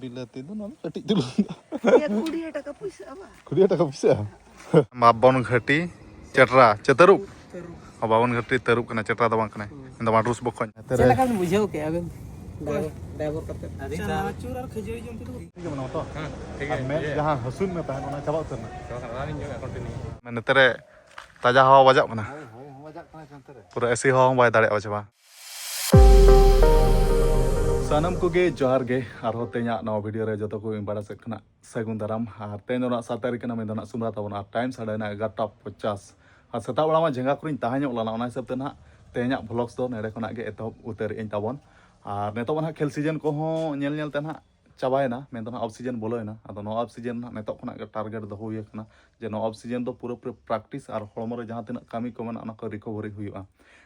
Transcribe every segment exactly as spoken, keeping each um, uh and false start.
ᱵᱤᱞᱟᱹᱛᱤ ᱫᱚ ᱱᱚᱣᱟ ᱫᱚ ᱠᱟᱹᱴᱤᱡ ᱪᱩᱞᱩᱝ᱾ ᱤᱭᱟᱹ, ᱠᱩᱲᱤ ᱴᱟᱠᱟ ᱯᱩᱭᱥᱟᱹ ᱟᱵᱟ᱾ ᱠᱩᱲᱤ ᱴᱟᱠᱟ ᱯᱩᱭᱥᱟᱹ? ᱵᱟᱵᱚᱱ ᱜᱷᱟᱹᱴᱤ ᱪᱮᱴᱨᱟ, ᱪᱮ ᱛᱟᱹᱨᱩᱵ? ᱚ, ᱵᱟᱵᱚᱱ ᱜᱷᱟᱹᱴᱤ ᱛᱟᱹᱨᱩᱵ ᱠᱟᱱᱟ, ᱪᱮᱴᱨᱟ ᱫᱚ ᱵᱟᱝ ᱠᱟᱱᱟ᱾ ᱤᱧ ᱫᱚ ᱢᱟᱰᱨᱩᱥ ᱵᱚᱠᱚᱧ᱾ ᱪᱮᱫ ᱞᱮᱠᱟ ᱵᱤᱱ ᱵᱩᱡᱷᱟᱹᱣ ᱠᱮᱜᱼᱟ ᱟᱵᱤᱱ? ᱰᱟᱭᱵᱚᱨ, ᱰᱟᱭᱵᱚᱨ ᱠᱟᱛᱮ᱾ ᱪᱟᱱᱟᱪᱩᱨ ᱟᱨ ᱠᱷᱟᱹᱡᱟᱹᱲᱤ ᱡᱚᱢ ᱛᱮᱫᱚ ᱴᱷᱤᱠ ᱜᱮ ᱢᱮᱱᱟᱢᱟ ᱛᱚ? ᱦᱮᱸ, ᱴᱷᱤᱠ ᱜᱮᱭᱟ, ᱟᱨ ᱢᱮᱫ ᱴᱷᱤᱠ ᱜᱮᱭᱟ᱾ ᱡᱟᱦᱟᱸ ᱦᱟᱹᱥᱩᱭᱮᱫ ᱢᱮ ᱛᱟᱦᱮᱸᱫ, ᱚᱱᱟ ᱪᱟᱵᱟ ᱩᱛᱟᱹᱨ ᱮᱱᱟ? ᱪᱟᱵᱟ ᱠᱟᱱᱟ, ᱨᱟᱱᱤᱧ ᱡᱚᱢᱮᱫᱼᱟ continue᱾ ᱢᱟᱱᱮ ᱱᱚᱛᱮ ᱨᱮ ᱛᱟᱡᱟ ᱦᱟᱣᱟ ᱵᱟᱡᱟᱜ ᱠᱟᱱᱟ᱾ ᱦᱳᱭ, ᱦᱳᱭ, ᱦᱚᱸ ᱵᱟᱡᱟᱜ ᱠᱟᱱᱟ ᱱᱚᱛᱮ ᱨᱮ᱾ ᱯᱩᱨᱟᱹ ᱮᱥᱤ ᱦᱚᱸ ᱵᱟᱭ ᱫᱟᱲᱮᱭᱟᱜᱼᱟ ᱪᱟᱵᱟ᱾ ᱥᱟᱱᱟᱢ ᱠᱚᱜᱮ ᱡᱚᱦᱟᱨ ᱜᱮ᱾ ᱟᱨᱦᱚᱸ ᱛᱮᱦᱮᱧᱟᱜ ᱱᱚᱣᱟ video ᱨᱮ ᱡᱚᱛᱚ ᱠᱚ ᱤᱧ ᱵᱟᱲᱟ ᱥᱮᱫ ᱠᱷᱚᱱᱟᱜ ᱥᱟᱹᱜᱩᱱ ᱫᱟᱨᱟᱢ᱾ ᱟᱨ ᱛᱮᱦᱮᱧ ᱫᱚ ᱱᱟᱜ ᱥᱟᱛ ᱛᱟᱹᱨᱤᱠᱷ ᱠᱟᱱᱟ, ᱢᱮᱱ ᱫᱚ ᱱᱟᱜ ᱥᱩᱱᱫᱟ ᱛᱟᱵᱚᱱ᱾ ᱟᱨ time ᱥᱟᱰᱮᱭᱮᱱᱟ ᱮᱜᱟᱨᱚᱴᱟ ᱯᱚᱧᱪᱟᱥ᱾ ᱟᱨ ᱥᱮᱛᱟᱜ ᱵᱮᱲᱟ ᱢᱟ ᱡᱷᱮᱸᱜᱟ ᱠᱚᱨᱮᱧ ᱛᱟᱦᱮᱸ ᱧᱚᱜ ᱞᱮᱱᱟ, ᱚᱱᱟ ᱦᱤᱥᱟᱹᱵ ᱛᱮ ᱱᱟᱜ ᱛᱮᱦᱮᱧᱟᱜ vlogs ᱫᱚ ᱱᱮᱰᱮ ᱠᱷᱚᱱᱟᱜ ᱜᱮ ᱮᱛᱚᱦᱚᱵ ᱩᱛᱟᱹᱨᱮᱫ ᱟᱹᱧ ᱛᱟᱵᱚᱱ᱾ ᱟᱨ ᱱᱤᱛᱚᱜ ᱢᱟ ᱱᱟᱜ ᱠᱷᱮᱞ season ᱠᱚᱦᱚᱸ ᱧᱮᱞ ᱧᱮᱞ ᱛᱮ ᱱᱟᱜ ᱪᱟᱵᱟᱭᱮᱱᱟ, ᱢᱮᱱ ᱫᱚ ᱱᱟᱜ off season ᱵᱚᱞᱚᱭᱮᱱᱟ᱾ ᱟᱫᱚ ᱱᱚᱣᱟ off season ᱱᱟᱜ ᱱᱤᱛᱚᱜ ᱠᱷᱚᱱᱟᱜ ᱜᱮ target ᱫᱚᱦᱚ ᱦᱩᱭ ᱟᱠᱟᱱᱟ ᱡᱮ ᱱᱚᱣᱟ off season ᱫᱚ ᱯᱩᱨᱟᱹᱯᱩᱨᱤ practice ᱟᱨ ᱦᱚᱲᱢᱚ ᱨᱮ ᱡᱟᱦᱟᱸ ᱛᱤᱱᱟᱹᱜ ᱠᱟᱹᱢᱤ ᱠᱚ ᱢᱮᱱᱟᱜᱼᱟ, ᱚᱱᱟ ᱠᱚ recovery ᱦᱩᱭᱩᱜᱼᱟ᱾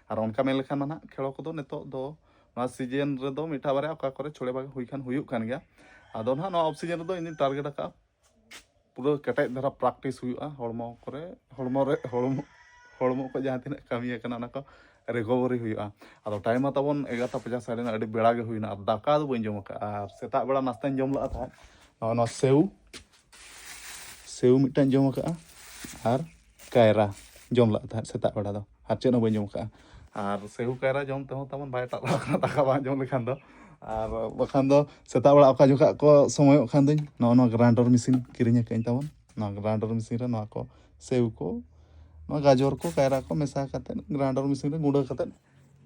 ᱟᱨ ᱚᱱᱠᱟ ᱢᱮᱱ ᱞᱮᱠᱷᱟᱱ ᱢᱟ ᱱᱟᱜ ᱠᱷᱮᱞ ᱠᱚᱫᱚ ᱱᱤᱛᱚᱜ ᱫᱚ ᱱᱚᱣᱟ season ᱨᱮᱫᱚ ᱢᱤᱫᱴᱟᱝ ᱵᱟᱨᱭᱟ ᱚᱠᱟ ᱠᱚᱨᱮ ᱪᱷᱚᱲᱮ ᱵᱟᱜᱮ ᱦᱩᱭ ᱠᱷᱟᱱ ᱦᱩᱭᱩᱜ ᱠᱟᱱ ᱜᱮᱭᱟ᱾ ᱟᱫᱚ ᱱᱟᱜ ᱱᱚᱣᱟ off season ᱨᱮᱫᱚ ᱤᱧ ᱫᱩᱧ target ᱟᱠᱟᱫᱼᱟ ᱯᱩᱨᱟᱹ ᱠᱮᱴᱮᱡ ᱫᱷᱟᱨᱟ practice ᱦᱩᱭᱩᱜᱼᱟ, ᱦᱚᱲᱢᱚ ᱠᱚᱨᱮ, ᱦᱚᱲᱢᱚ ᱨᱮ, ᱦᱚᱲᱢᱚ, ᱦᱚᱲᱢᱚ ᱠᱚ ᱡᱟᱦᱟᱸ ᱛᱤᱱᱟᱹᱜ ᱠᱟᱹᱢᱤ ᱟᱠᱟᱱᱟ ᱚᱱᱟ ᱠᱚ recovery ᱦᱩᱭᱩᱜᱼᱟ᱾ ᱟᱫᱚ time ᱢᱟ ᱛᱟᱵᱚᱱ ᱮᱜᱟᱨᱚᱴᱟ ᱯᱚᱧᱪᱟᱥ ᱥᱟᱰᱮ ᱮᱱᱟ, ᱟᱹᱰᱤ ᱵᱮᱲᱟ ᱜᱮ ᱦᱩᱭᱱᱟ, ᱟᱨ ᱫᱟᱠᱟ ᱫᱚ ᱵᱟᱹᱧ ᱡᱚᱢ ᱟᱠᱟᱫᱼᱟ᱾ ᱟᱨ ᱥᱮᱛᱟᱜ ᱵᱮᱲᱟ ᱱᱟᱥᱛᱟᱧ ᱡᱚᱢ ᱞᱟᱜᱼᱟ ᱛᱟᱦᱮᱸᱫ, ᱱᱚᱜᱼᱚᱭ ᱱᱚᱣᱟ ᱥᱮᱣ, ᱥᱮᱣ ᱢᱤᱫᱴᱟᱝ ᱡᱚᱢ ᱟᱠᱟᱫᱼᱟ ᱟᱨ ᱠᱟᱭᱨᱟ ᱡᱚᱢ ᱞᱟᱜ ᱛᱟᱦᱮᱸᱫ ᱥᱮᱛᱟᱜ ᱵᱮᱲᱟ ᱫᱚ, ᱟᱨ ᱪᱮᱫ ᱦᱚᱸ ᱵᱟᱹᱧ ᱡᱚᱢ ᱠᱟᱜᱼᱟ᱾ ᱟᱨ ᱥᱮᱣ ᱠᱟᱭᱨᱟ ᱡᱚᱢ ᱛᱮᱦᱚᱸ ᱛᱟᱵᱚᱱ ᱵᱟᱭ ᱴᱟᱜ ᱠᱟᱱᱟ ᱫᱟᱠᱟ ᱵᱟᱝ ᱡᱚᱢ ᱞᱮᱠᱷᱟᱱ ᱫᱚ᱾ ᱟᱨ ᱵᱟᱠᱷᱟᱱ ᱫᱚ ᱥᱮᱛᱟᱜ ᱵᱮᱲᱟ ᱚᱠᱟ ᱡᱚᱠᱷᱟᱜ ᱠᱚ ᱥᱚᱢᱚᱭᱚᱜ ᱠᱷᱟᱱ ᱫᱚᱧ ᱱᱚᱜᱼᱚ ᱱᱚᱣᱟ grinder machine ᱠᱤᱨᱤᱧ ᱟᱠᱟᱫᱟᱹᱧ ᱛᱟᱵᱚᱱ᱾ ᱱᱚᱣᱟ grinder machine ᱨᱮ ᱱᱚᱣᱟ ᱠᱚ ᱥᱮᱣ ᱠᱚ, ᱱᱚᱣᱟ ᱜᱟᱡᱚᱨ ᱠᱚ, ᱠᱟᱭᱨᱟ ᱠᱚ ᱢᱮᱥᱟ ᱠᱟᱛᱮᱫ grinder machine ᱨᱮ ᱜᱩᱸᱰᱟᱹ ᱠᱟᱛᱮᱫ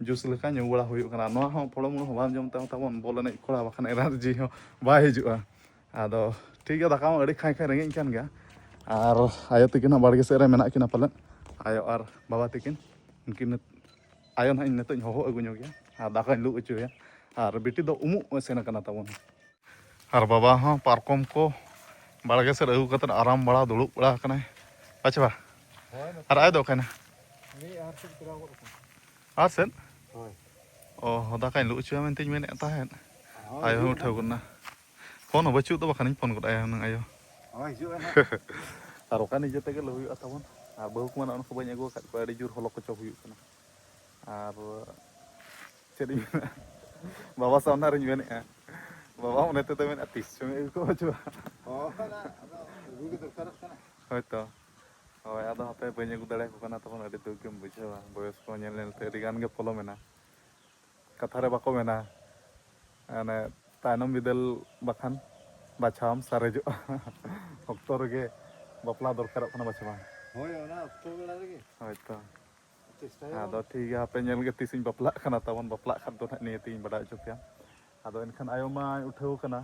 juice ᱞᱮᱠᱟ ᱧᱩ ᱵᱟᱲᱟ ᱦᱩᱭᱩᱜ ᱠᱟᱱᱟ᱾ ᱱᱚᱣᱟ ᱦᱚᱸ ᱯᱷᱚᱲᱚ ᱢᱩᱲᱚ ᱦᱚᱸ ᱵᱟᱢ ᱡᱚᱢ ᱛᱮᱦᱚᱸ ᱛᱟᱵᱚᱱ ᱵᱚᱞ ᱮᱱᱮᱡ ᱠᱚᱲᱟ ᱵᱟᱠᱷᱟᱱ energy ᱦᱚᱸ ᱵᱟᱭ ᱦᱤᱡᱩᱜᱼᱟ᱾ ᱟᱫᱚ ᱴᱷᱤᱠ ᱜᱮᱭᱟ, ᱫᱟᱠᱟ ᱢᱟ ᱟᱹᱰᱤ ᱠᱷᱟᱸᱭ ᱠᱷᱟᱸᱭ ᱨᱮᱸᱜᱮᱡ ᱠᱟᱱ ᱜᱮᱭᱟ᱾ ᱟᱨ ᱟᱭᱳ ᱛᱤᱠᱤᱱ ᱦᱚᱸ ᱵᱟᱲᱜᱮ ᱥᱮᱫ ᱨᱮ ᱢᱮᱱᱟᱜ ᱠᱤᱱᱟ ᱯᱟᱞᱮᱫ, ᱟᱭᱳ ᱟᱨ ᱵᱟᱵᱟ ᱛᱤᱠᱤᱱ᱾ ᱩᱱᱠᱤᱱ ᱱᱤᱛ-, ᱟᱭᱳ ᱱᱟᱦᱟᱜ ᱤᱧ ᱱᱤᱛᱚᱜ ᱤᱧ ᱦᱚᱦᱚ ᱟᱹᱜᱩ ᱧᱚᱜᱮᱭᱟ ᱟᱨ ᱫᱟᱠᱟᱧ ᱞᱩ ᱦᱚᱪᱚᱭᱟ᱾ ᱟᱨ ᱵᱤᱴᱤ ᱫᱚ ᱩᱢᱩᱜ ᱮ ᱥᱮᱱ ᱟᱠᱟᱱᱟ ᱛᱟᱵᱚᱱ᱾ ᱟᱨ ᱵᱟᱵᱟ ᱦᱚᱸ ᱯᱟᱨᱠᱚᱢ ᱠᱚ ᱵᱟᱲᱜᱮ ᱥᱮᱫ ᱟᱹᱜᱩ ᱠᱟᱛᱮᱫ ᱟᱨᱟᱢ ᱵᱟᱲᱟ ᱫᱩᱲᱩᱵ ᱵᱟᱲᱟ ᱟᱠᱟᱱᱟᱭ᱾ ᱟᱪᱪᱷᱟ ᱵᱟ? ᱦᱳᱭ, ᱱᱚᱛᱮ ᱟᱨ ᱟᱭᱳ ᱫᱚ ᱚᱠᱟᱭᱮᱱᱟ? ᱩᱱᱤ ᱟᱨ ᱥᱮᱫ ᱪᱟᱞᱟᱣ ᱜᱚᱫ ᱟᱠᱟᱱᱟ᱾ ᱟᱨ ᱥᱮᱫ? ᱦᱳᱭ᱾ ᱚ, ᱫᱟᱠᱟᱧ ᱞᱩ ᱦᱚᱪᱚᱭᱟ ᱢᱮᱱᱛᱮᱧ ᱢᱮᱱᱮᱫ ᱛᱟᱦᱮᱸᱫ᱾ ᱦᱳᱭ, ᱟᱭᱳ ᱦᱚᱸ ᱦᱤᱡᱩᱜ ᱩᱴᱷᱟᱹᱣ ᱠᱟᱱᱟ᱾ ᱜᱚᱫ ᱱᱟ᱾ ᱯᱷᱳᱱ ᱦᱚᱸ ᱵᱟᱹᱪᱩᱜ ᱫᱚ, ᱵᱟᱠᱷᱟᱱᱤᱧ ᱯᱷᱳᱱ ᱜᱚᱫ ᱟᱭᱟ ᱦᱩᱱᱟᱹᱝ ᱟᱭᱳ᱾ ᱦᱳᱭ, ᱦᱤᱡᱩᱜ ᱟᱭ ᱱᱟᱦᱟᱜ᱾ ᱟᱨ ᱚᱠᱟ ᱱᱤᱡᱮ ᱛᱮᱜᱮ ᱞᱩ ᱦᱩᱭᱩᱜᱼᱟ ᱛᱟᱵᱚᱱ᱾ ᱟᱨ ᱵᱟᱹᱦᱩ ᱠᱚᱢᱟ ᱱᱚᱜᱼᱚ ᱱᱚᱝᱠᱟ ᱵᱟᱹᱧ ᱟᱹᱜᱩ ᱟᱠᱟᱫ ᱠᱚᱣᱟ, ᱟᱹᱰᱤ ᱡᱳᱨ ᱦᱚᱞᱚ ᱠᱚᱪᱚ ᱦᱩᱭᱩᱜ ᱠᱟᱱᱟ᱾ ᱟᱨ ᱪᱮᱫ ᱤᱧ ᱢᱮᱱᱟ, ᱵᱟᱵᱟ ᱥᱟᱢᱱᱟ ᱨᱤᱧ ᱢᱮᱱᱮᱫᱼᱟ, ᱵᱟᱵᱟ ᱢᱚᱱᱮ ᱛᱮᱫᱚ ᱢᱮᱱᱟ ᱛᱤᱥ ᱪᱚᱝ ᱟᱹᱜᱩ ᱠᱚ ᱦᱤᱡᱩᱜᱼᱟ᱾ ᱦᱳᱭ, ᱚᱱᱟ ᱟᱫᱚ ᱟᱹᱜᱩ ᱜᱮ ᱫᱚᱨᱠᱟᱨᱚᱜ ᱠᱟᱱᱟ᱾ ᱦᱳᱭᱛᱚ᱾ ᱦᱳᱭ, ᱟᱫᱚ ᱦᱟᱯᱮ ᱵᱟᱹᱧ ᱟᱹᱜᱩ ᱫᱟᱲᱮᱭᱟᱠᱚ ᱠᱟᱱᱟ, ᱛᱚᱠᱷᱚᱱ ᱟᱹᱰᱤ ᱫᱩᱠ ᱜᱮᱢ ᱵᱩᱡᱷᱟᱹᱣᱟ᱾ ᱵᱚᱭᱚᱥ ᱠᱚ ᱧᱮᱞ ᱧᱮᱞ ᱛᱮ ᱟᱹᱰᱤ ᱜᱟᱱ ᱜᱮ ᱯᱚᱞᱚᱢᱮᱱᱟ᱾ ᱠᱟᱛᱷᱟ ᱨᱮ ᱵᱟᱠᱚ ᱢᱮᱱᱟ, ᱢᱟᱱᱮ, ᱛᱟᱭᱱᱚᱢ ᱵᱤᱫᱟᱹᱞ ᱵᱟᱠᱷᱟᱱ ᱵᱟᱪᱷᱟᱣᱟᱢ ᱥᱟᱨᱮᱡᱚᱜᱼᱟ᱾ ᱚᱠᱛᱚ ᱨᱮᱜᱮ ᱵᱟᱯᱞᱟ ᱫᱚᱨᱠᱟᱨᱚᱜ ᱠᱟᱱᱟ, ᱵᱟᱪᱷᱟᱣᱟ᱾ ᱦᱳᱭ, ᱚᱱᱟ ᱚᱠᱛᱚ ᱵᱮᱲᱟ ᱨᱮᱜᱮ᱾ ᱦᱳᱭᱛᱚ᱾ ᱪᱮᱥᱴᱟᱭᱟ᱾ ᱟᱫᱚ ᱴᱷᱤᱠ ᱜᱮᱭᱟ, ᱦᱟᱯᱮ ᱧᱮᱞ ᱜᱮ ᱛᱤᱥᱤᱧ ᱵᱟᱯᱞᱟᱜ ᱠᱟᱱᱟ ᱛᱟᱵᱚᱱ, ᱵᱟᱯᱞᱟᱜ ᱠᱷᱟᱱ ᱫᱚ ᱱᱟᱦᱟᱜ ᱱᱤᱭᱟᱹ ᱛᱤᱧ ᱵᱟᱰᱟᱭ ᱦᱚᱪᱚ ᱯᱮᱭᱟ᱾ ᱟᱫᱚ ᱮᱱᱠᱷᱟᱱ ᱟᱭᱳ ᱢᱟᱭ ᱩᱴᱷᱟᱹᱣ ᱠᱟᱱᱟ,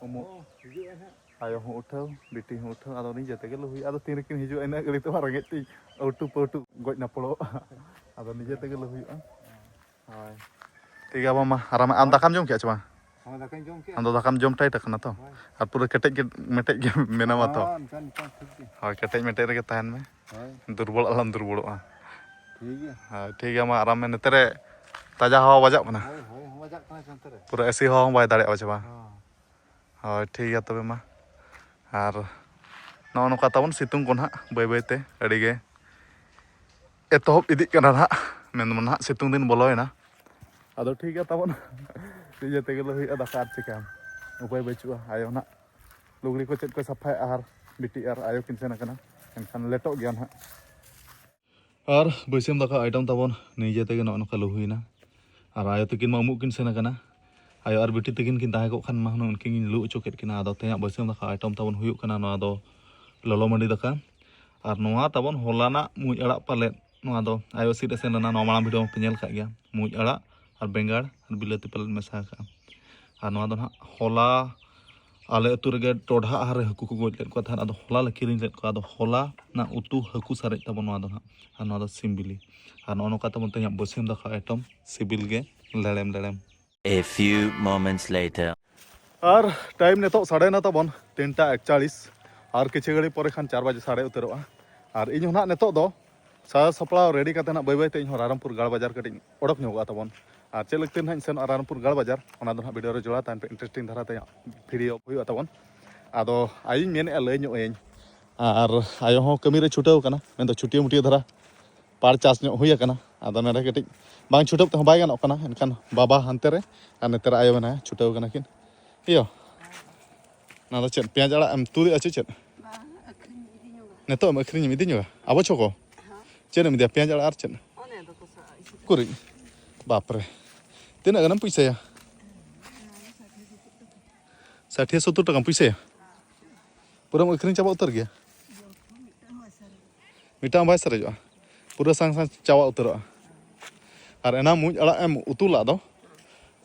ᱩᱢᱩᱜ᱾ ᱚ, ᱦᱤᱡᱩᱜ ᱟᱭ ᱦᱟᱸᱜ᱾ ᱟᱭᱳ ᱦᱚᱸ ᱩᱴᱷᱟᱹᱣ, ᱵᱤᱴᱤ ᱦᱚᱸ ᱩᱴᱷᱟᱹᱣ, ᱟᱫᱚ ᱱᱤᱡᱮ ᱛᱮᱜᱮ ᱞᱩ ᱦᱩᱭᱩᱜᱼᱟ᱾ ᱟᱫᱚ ᱛᱤᱱ ᱨᱮᱠᱤᱱ ᱦᱤᱡᱩᱜᱼᱟ, ᱤᱱᱟᱹᱜ ᱜᱷᱟᱹᱲᱤᱡ ᱛᱮᱢᱟ ᱨᱮᱸᱜᱮᱡ ᱛᱤᱧ ᱟᱹᱣᱴᱩ ᱯᱟᱹᱣᱴᱩ ᱜᱚᱡ ᱱᱟᱯᱚᱲᱚᱜ᱾ ᱟᱫᱚ ᱱᱤᱡᱮ ᱛᱮᱜᱮ ᱞᱩ ᱦᱩᱭᱩᱜᱼᱟ᱾ ᱦᱳᱭ᱾ ᱴᱷᱤᱠ ᱜᱮᱭᱟ, ᱟᱵᱚ ᱢᱟ ᱟᱨᱟᱢ, ᱟᱢ ᱦᱳᱭ᱾ ᱫᱟᱠᱟᱢ ᱡᱚᱢ ᱠᱮᱜᱼᱟ ᱪᱮ ᱵᱟᱝ? ᱦᱳᱭ, ᱫᱟᱠᱟᱧ ᱡᱚᱢ ᱠᱮᱜᱼᱟ᱾ ᱟᱢ ᱫᱚ ᱫᱟᱠᱟᱢ ᱡᱚᱢ ᱴᱟᱭᱤᱴ ᱟᱠᱟᱱᱟ ᱛᱚ? ᱦᱳᱭ᱾ ᱟᱨ ᱯᱩᱨᱟᱹ ᱠᱮᱴᱮᱡ ᱜᱮ, ᱢᱮᱴᱮᱡ ᱜᱮ ᱢᱮᱱᱟᱢᱟ ᱛᱚ? ᱦᱚᱸ, ᱚᱱᱠᱟ ᱱᱤᱛᱚᱝ ᱴᱷᱤᱠ ᱜᱮ᱾ ᱦᱳᱭ, ᱠᱮᱴᱮᱡ ᱢᱮᱴᱮᱡ ᱨᱮᱜᱮ ᱛᱟᱦᱮᱱ ᱢᱮ᱾ ᱦᱳᱭ᱾ ᱫᱩᱨᱵᱚᱞ ᱟᱞᱚᱢ ᱫᱩᱨᱵᱚᱞᱚᱜᱼᱟ᱾ ᱴᱷᱤᱠ ᱜᱮᱭᱟ᱾ ᱦᱳᱭ, ᱴᱷᱤᱠ ᱜᱮᱭᱟ, ᱢᱟ ᱟᱨᱟᱢ ᱢᱮ᱾ ᱱᱚᱛᱮ ᱨᱮ ᱛᱟᱡᱟ ᱦᱟᱣᱟ ᱵᱟᱡᱟᱜ ᱠᱟᱱᱟ᱾ ᱦᱳᱭ, ᱦᱳᱭ, ᱦᱚᱸ ᱵᱟᱡᱟᱜ ᱠᱟᱱᱟ ᱱᱚᱛᱮ ᱨᱮ᱾ ᱯᱩᱨᱟᱹ ᱮᱥᱤ ᱦᱟᱣᱟ ᱦᱚᱸ ᱵᱟᱭ ᱫᱟᱲᱮᱭᱟᱜᱼᱟ ᱪᱮ ᱵᱟᱝ? ᱦᱚᱸ᱾ ᱦᱳᱭ, ᱴᱷᱤᱠ ᱜᱮᱭᱟ ᱛᱚᱵᱮ ᱢᱟ᱾ ᱟᱨ ᱱᱚᱜᱼᱚ ᱱᱚᱝᱠᱟ ᱛᱟᱵᱚᱱ ᱥᱤᱛᱩᱝ ᱠᱚ ᱱᱟᱦᱟᱜ ᱵᱟᱹᱭ ᱵᱟᱹᱭ ᱛᱮ ᱟᱹᱰᱤ ᱜᱮ ᱮᱛᱚᱦᱚᱵ ᱤᱫᱤᱜ ᱠᱟᱱᱟ ᱱᱟᱦᱟᱜ᱾ ᱢᱮᱱᱫᱚ ᱱᱟᱦᱟᱜ ᱥᱤᱛᱩᱝ ᱫᱤᱱ ᱵᱚᱞᱚᱭᱮᱱᱟ᱾ ᱟᱫᱚ ᱴᱷᱤᱠ ᱜᱮᱭᱟ ᱛᱟᱵᱚᱱ, ᱱᱤᱡᱮ ᱛᱮᱜᱮ ᱞᱟᱹᱭ ᱦᱩᱭᱩᱜᱼᱟ ᱫᱟᱠᱟ, ᱟᱨ ᱪᱤᱠᱟᱹᱭᱟᱢ, ᱩᱯᱟᱹᱭ ᱵᱟᱹᱪᱩᱜᱼᱟ᱾ ᱟᱭᱳ ᱱᱟᱦᱟᱜ ᱞᱩᱜᱽᱲᱤ ᱠᱚ ᱪᱮᱫ ᱠᱚᱭ ᱥᱟᱯᱷᱟᱭᱟ, ᱟᱨ ᱵᱤᱴᱤ ᱟᱨ ᱟᱭᱳ ᱠᱤᱱ ᱥᱮᱱ ᱟᱠᱟᱱᱟ, ᱮᱱᱠᱷᱟᱱ ᱞᱮᱴᱚᱜ ᱜᱮᱭᱟ ᱱᱟᱦᱟᱜ᱾ ᱟᱨ ᱵᱟᱹᱥᱭᱟᱹᱢ ᱫᱟᱠᱟ ᱟᱭᱴᱮᱢ ᱛᱟᱵᱚᱱ ᱱᱤᱡᱮ ᱛᱮᱜᱮ ᱱᱚᱜᱼᱚ ᱱᱚᱝᱠᱟ ᱞᱩ ᱦᱩᱭᱱᱟ᱾ ᱟᱨ ᱟᱭᱳ ᱛᱟᱹᱠᱤᱱ ᱢᱟ ᱩᱢᱩᱜ ᱠᱤᱱ ᱥᱮᱱ ᱟᱠᱟᱱᱟ᱾ ᱟᱭᱳ ᱟᱨ ᱵᱤᱴᱤ ᱛᱟᱹᱠᱤᱱ ᱠᱤᱱ ᱛᱟᱦᱮᱸ ᱠᱚᱜ ᱠᱷᱟᱱ ᱢᱟ ᱦᱩᱱᱟᱹᱝ ᱩᱱᱠᱤᱱ ᱜᱤᱧ ᱞᱩ ᱦᱚᱪᱚ ᱠᱮᱫ ᱠᱤᱱᱟ᱾ ᱟᱫᱚ ᱛᱮᱦᱮᱧᱟᱜ ᱵᱟᱹᱥᱭᱟᱹᱢ ᱫᱟᱠᱟ ᱟᱭᱴᱮᱢ ᱛᱟᱵᱚᱱ ᱦᱩᱭᱩᱜ ᱠᱟᱱᱟ ᱱᱚᱣᱟ ᱫᱚ ᱞᱚᱞᱚ ᱢᱟᱹᱰᱤ ᱫᱟᱠᱟ᱾ ᱟᱨ ᱱᱚᱣᱟ ᱛᱟᱵᱚᱱ ᱦᱚᱞᱟᱱᱟᱜ ᱢᱩᱸᱡ ᱟᱲᱟᱜ ᱯᱟᱞᱮᱫ, ᱱᱚᱣᱟ ᱫᱚ ᱟᱭᱳ ᱥᱤᱫ ᱮ ᱥᱮᱱ ᱞᱮᱱᱟ, ᱱᱚᱣᱟ ᱢᱟᱲᱟᱝ ᱵᱷᱤᱰᱤᱭᱳ ᱯᱮ ᱧᱮᱞ ᱠᱟᱜ ᱜᱮᱭᱟ᱾ ᱢᱩᱸᱡ ᱟᱲᱟᱜ ᱟᱨ ᱵᱮᱸᱜᱟᱲ ᱟᱨ ᱵᱤᱞᱟᱹᱛᱤ ᱯᱟᱞᱮᱫ ᱢᱮᱥᱟ ᱟᱠᱟᱜᱼᱟ᱾ ᱟᱨ ᱱᱚᱣᱟ ᱫᱚ ᱱᱟᱦᱟᱜ ᱦᱚᱞᱟ ᱟᱞᱮ ᱟᱹᱛᱩ ᱨᱮᱜᱮ ᱴᱚᱰᱷᱟ ᱟᱦᱟᱨ ᱨᱮ ᱦᱟᱹᱠᱩ ᱠᱚ ᱜᱚᱡ ᱞᱮᱫ ᱠᱚᱣᱟ ᱛᱟᱦᱮᱸᱫ, ᱟᱫᱚ ᱦᱚᱞᱟ ᱞᱮ ᱠᱤᱨᱤᱧ ᱞᱮᱫ ᱠᱚᱣᱟ᱾ ᱟᱫᱚ ᱦᱚᱞᱟ ᱨᱮᱱᱟᱜ ᱩᱛᱩ ᱦᱟᱹᱠᱩ ᱥᱟᱨᱮᱡ ᱛᱟᱵᱚᱱ ᱱᱚᱣᱟ ᱫᱚ ᱱᱟᱦᱟᱜ, ᱟᱨ ᱱᱚᱣᱟ ᱫᱚ ᱥᱤᱢ ᱵᱤᱞᱤ᱾ ᱟᱨ ᱱᱚᱜᱼᱚ ᱱᱚᱝᱠᱟ ᱛᱟᱵᱚᱱ ᱛᱮᱦᱮᱧᱟᱜ ᱵᱟᱹᱥᱭᱟᱹᱢ ᱫᱟᱠᱟ ᱟᱭᱴᱮᱢ, ᱥᱤᱵᱤᱞ ᱜᱮ ᱞᱮᱲᱮᱢ ᱞᱮᱲᱮᱢ᱾ A few moments later. R time ᱱᱤᱛᱚᱜ ᱥᱟᱰᱮᱭᱮᱱᱟ ᱛᱟᱵᱚᱱ ᱛᱤᱱᱴᱟ ᱮᱠᱪᱟᱞᱤᱥ, ᱟᱨ ᱠᱤᱪᱷᱩ ᱜᱷᱟᱹᱲᱤᱡ ᱯᱚᱨᱮ ᱠᱷᱟᱱ ᱪᱟᱨ ᱵᱟᱡᱮ ᱥᱟᱰᱮ ᱩᱛᱟᱹᱨᱚᱜᱼᱟ᱾ ᱟᱨ ᱤᱧ ᱦᱚᱸ ᱱᱟᱦᱟᱜ ᱱᱤᱛᱚᱜ ᱫᱚ ᱥᱟᱡᱟᱣ ᱥᱟᱯᱲᱟᱣ ᱨᱮᱰᱤ ᱠᱟᱛᱮ ᱱᱟᱦᱟᱜ ᱵᱟᱹᱭ ᱵᱟᱹᱭ ᱛᱮ ᱤᱧ ᱦᱚᱸ ᱨᱟᱭᱨᱚᱝᱯᱩᱨ ᱜᱟᱲ ᱵᱟᱡᱟᱨ ᱠᱟᱹᱴᱤᱡ ᱤᱧ ᱚᱰᱚᱠ ᱧᱚᱜᱚᱜᱼᱟ ᱛᱟᱵᱚᱱ᱾ ᱟᱨ ᱪᱮᱫ ᱞᱟᱹᱜᱤᱫ ᱛᱮ ᱱᱟᱦᱟᱜ ᱤᱧ ᱥᱮᱱᱚᱜᱼᱟ ᱨᱟᱭᱨᱚᱝᱯᱩᱨ ᱜᱟᱲ ᱵᱟᱡᱟᱨ, ᱚᱱᱟ ᱫᱚ ᱱᱟᱦᱟᱜ ᱵᱷᱤᱰᱤᱭᱳ ᱨᱮ ᱡᱚᱲᱟᱣ ᱛᱟᱦᱮᱱ ᱯᱮ, ᱤᱱᱴᱟᱨᱮᱥᱴᱤᱝ ᱫᱷᱟᱨᱟ ᱛᱮ ᱵᱷᱤᱰᱤᱭᱳ ᱦᱩᱭᱩᱜᱼᱟ ᱛᱟᱵᱚᱱ᱾ ᱟᱫᱚ ᱟᱭᱳᱧ ᱢᱮᱱᱮᱫᱼᱟ ᱞᱟᱹᱭ ᱧᱚᱜ ᱟᱹᱭᱟᱹᱧ, ᱟᱨ ᱟᱭᱳ ᱦᱚᱸ ᱠᱟᱹᱢᱤ ᱨᱮ ᱪᱷᱩᱴᱟᱹᱣ ᱠᱟᱱᱟ, ᱢᱮᱱᱫᱚ ᱪᱷᱩᱴᱭᱟᱹ ᱢᱩᱴᱭᱟᱹ ᱫᱷᱟᱨᱟ ᱯᱟᱲ ᱪᱟᱥ ᱧᱚᱜ ᱦᱩᱭ ᱟᱠᱟᱱᱟ᱾ ᱟᱫᱚ ᱱᱚᱰᱮ ᱠᱟᱹᱴᱤᱡ ᱵᱟᱝ ᱪᱷᱩᱴᱟᱹᱣ ᱛᱮᱦᱚᱸ ᱵᱟᱭ ᱜᱟᱱᱚᱜ ᱠᱟᱱᱟ, ᱮᱱᱠᱷᱟᱱ ᱵᱟᱵᱟ ᱦᱟᱱᱛᱮ ᱨᱮ ᱟᱨ ᱱᱚᱛᱮ ᱨᱮ ᱟᱭᱳ ᱢᱮᱱᱟᱭᱟ, ᱪᱷᱩᱴᱟᱹᱣ ᱠᱟᱱᱟ ᱠᱤᱱ᱾ ᱤᱭᱟᱹ, ᱚᱱᱟ ᱫᱚ ᱪᱮᱫ, ᱯᱮᱸᱭᱟᱡᱽ ᱟᱲᱟᱜ ᱮᱢ ᱛᱩᱫᱮᱜᱼᱟ ᱪᱮ ᱪᱮᱫ? ᱵᱟᱝ, ᱟᱹᱠᱷᱨᱤᱧ ᱤᱫᱤ ᱧᱚᱜᱟ᱾ ᱱᱤᱛᱚᱜ ᱮᱢ ᱟᱹᱠᱷᱨᱤᱧ ᱮᱢ ᱤᱫᱤ ᱧᱚᱜᱟ? ᱟᱵᱚ ᱪᱷᱚᱠᱚ? ᱦᱮᱸ᱾ ᱪᱮᱫ ᱮᱢ ᱤᱫᱤᱭᱟ, ᱯᱮᱸᱭᱟᱡᱽ ᱟᱲᱟᱜ ᱟᱨ ᱪᱮᱫ? ᱚᱱᱮ ᱫᱚᱠᱚ ᱥᱟᱵ ᱤᱫᱤ᱾ ᱩᱠᱩᱨᱤᱡ? ᱵᱟᱯᱨᱮ, ᱛᱤᱱᱟᱹᱜ ᱜᱟᱱᱮᱢ ᱯᱚᱭᱥᱟᱭᱟ? ᱥᱟᱴᱷᱤ ᱥᱚᱛᱛᱚᱨ ᱴᱟᱠᱟᱢ ᱯᱚᱭᱥᱟᱭᱟ? ᱯᱩᱨᱟᱹᱢ ᱟᱹᱠᱷᱨᱤᱧ ᱪᱟᱵᱟ ᱩᱛᱟᱹᱨ ᱜᱮᱭᱟ? ᱢᱤᱫᱴᱟᱝ ᱵᱟᱭ ᱥᱟᱨᱮᱡᱚᱜᱼᱟ, ᱯᱩᱨᱟᱹ ᱥᱟᱝ ᱥᱟᱝ ᱪᱟᱵᱟ ᱩᱛᱟᱹᱨᱚᱜᱼᱟ᱾ ᱟᱨ ᱮᱱᱟ ᱢᱩᱸᱡ ᱟᱲᱟᱜ ᱮᱢ ᱩᱛᱩ ᱞᱟᱜ ᱫᱚ,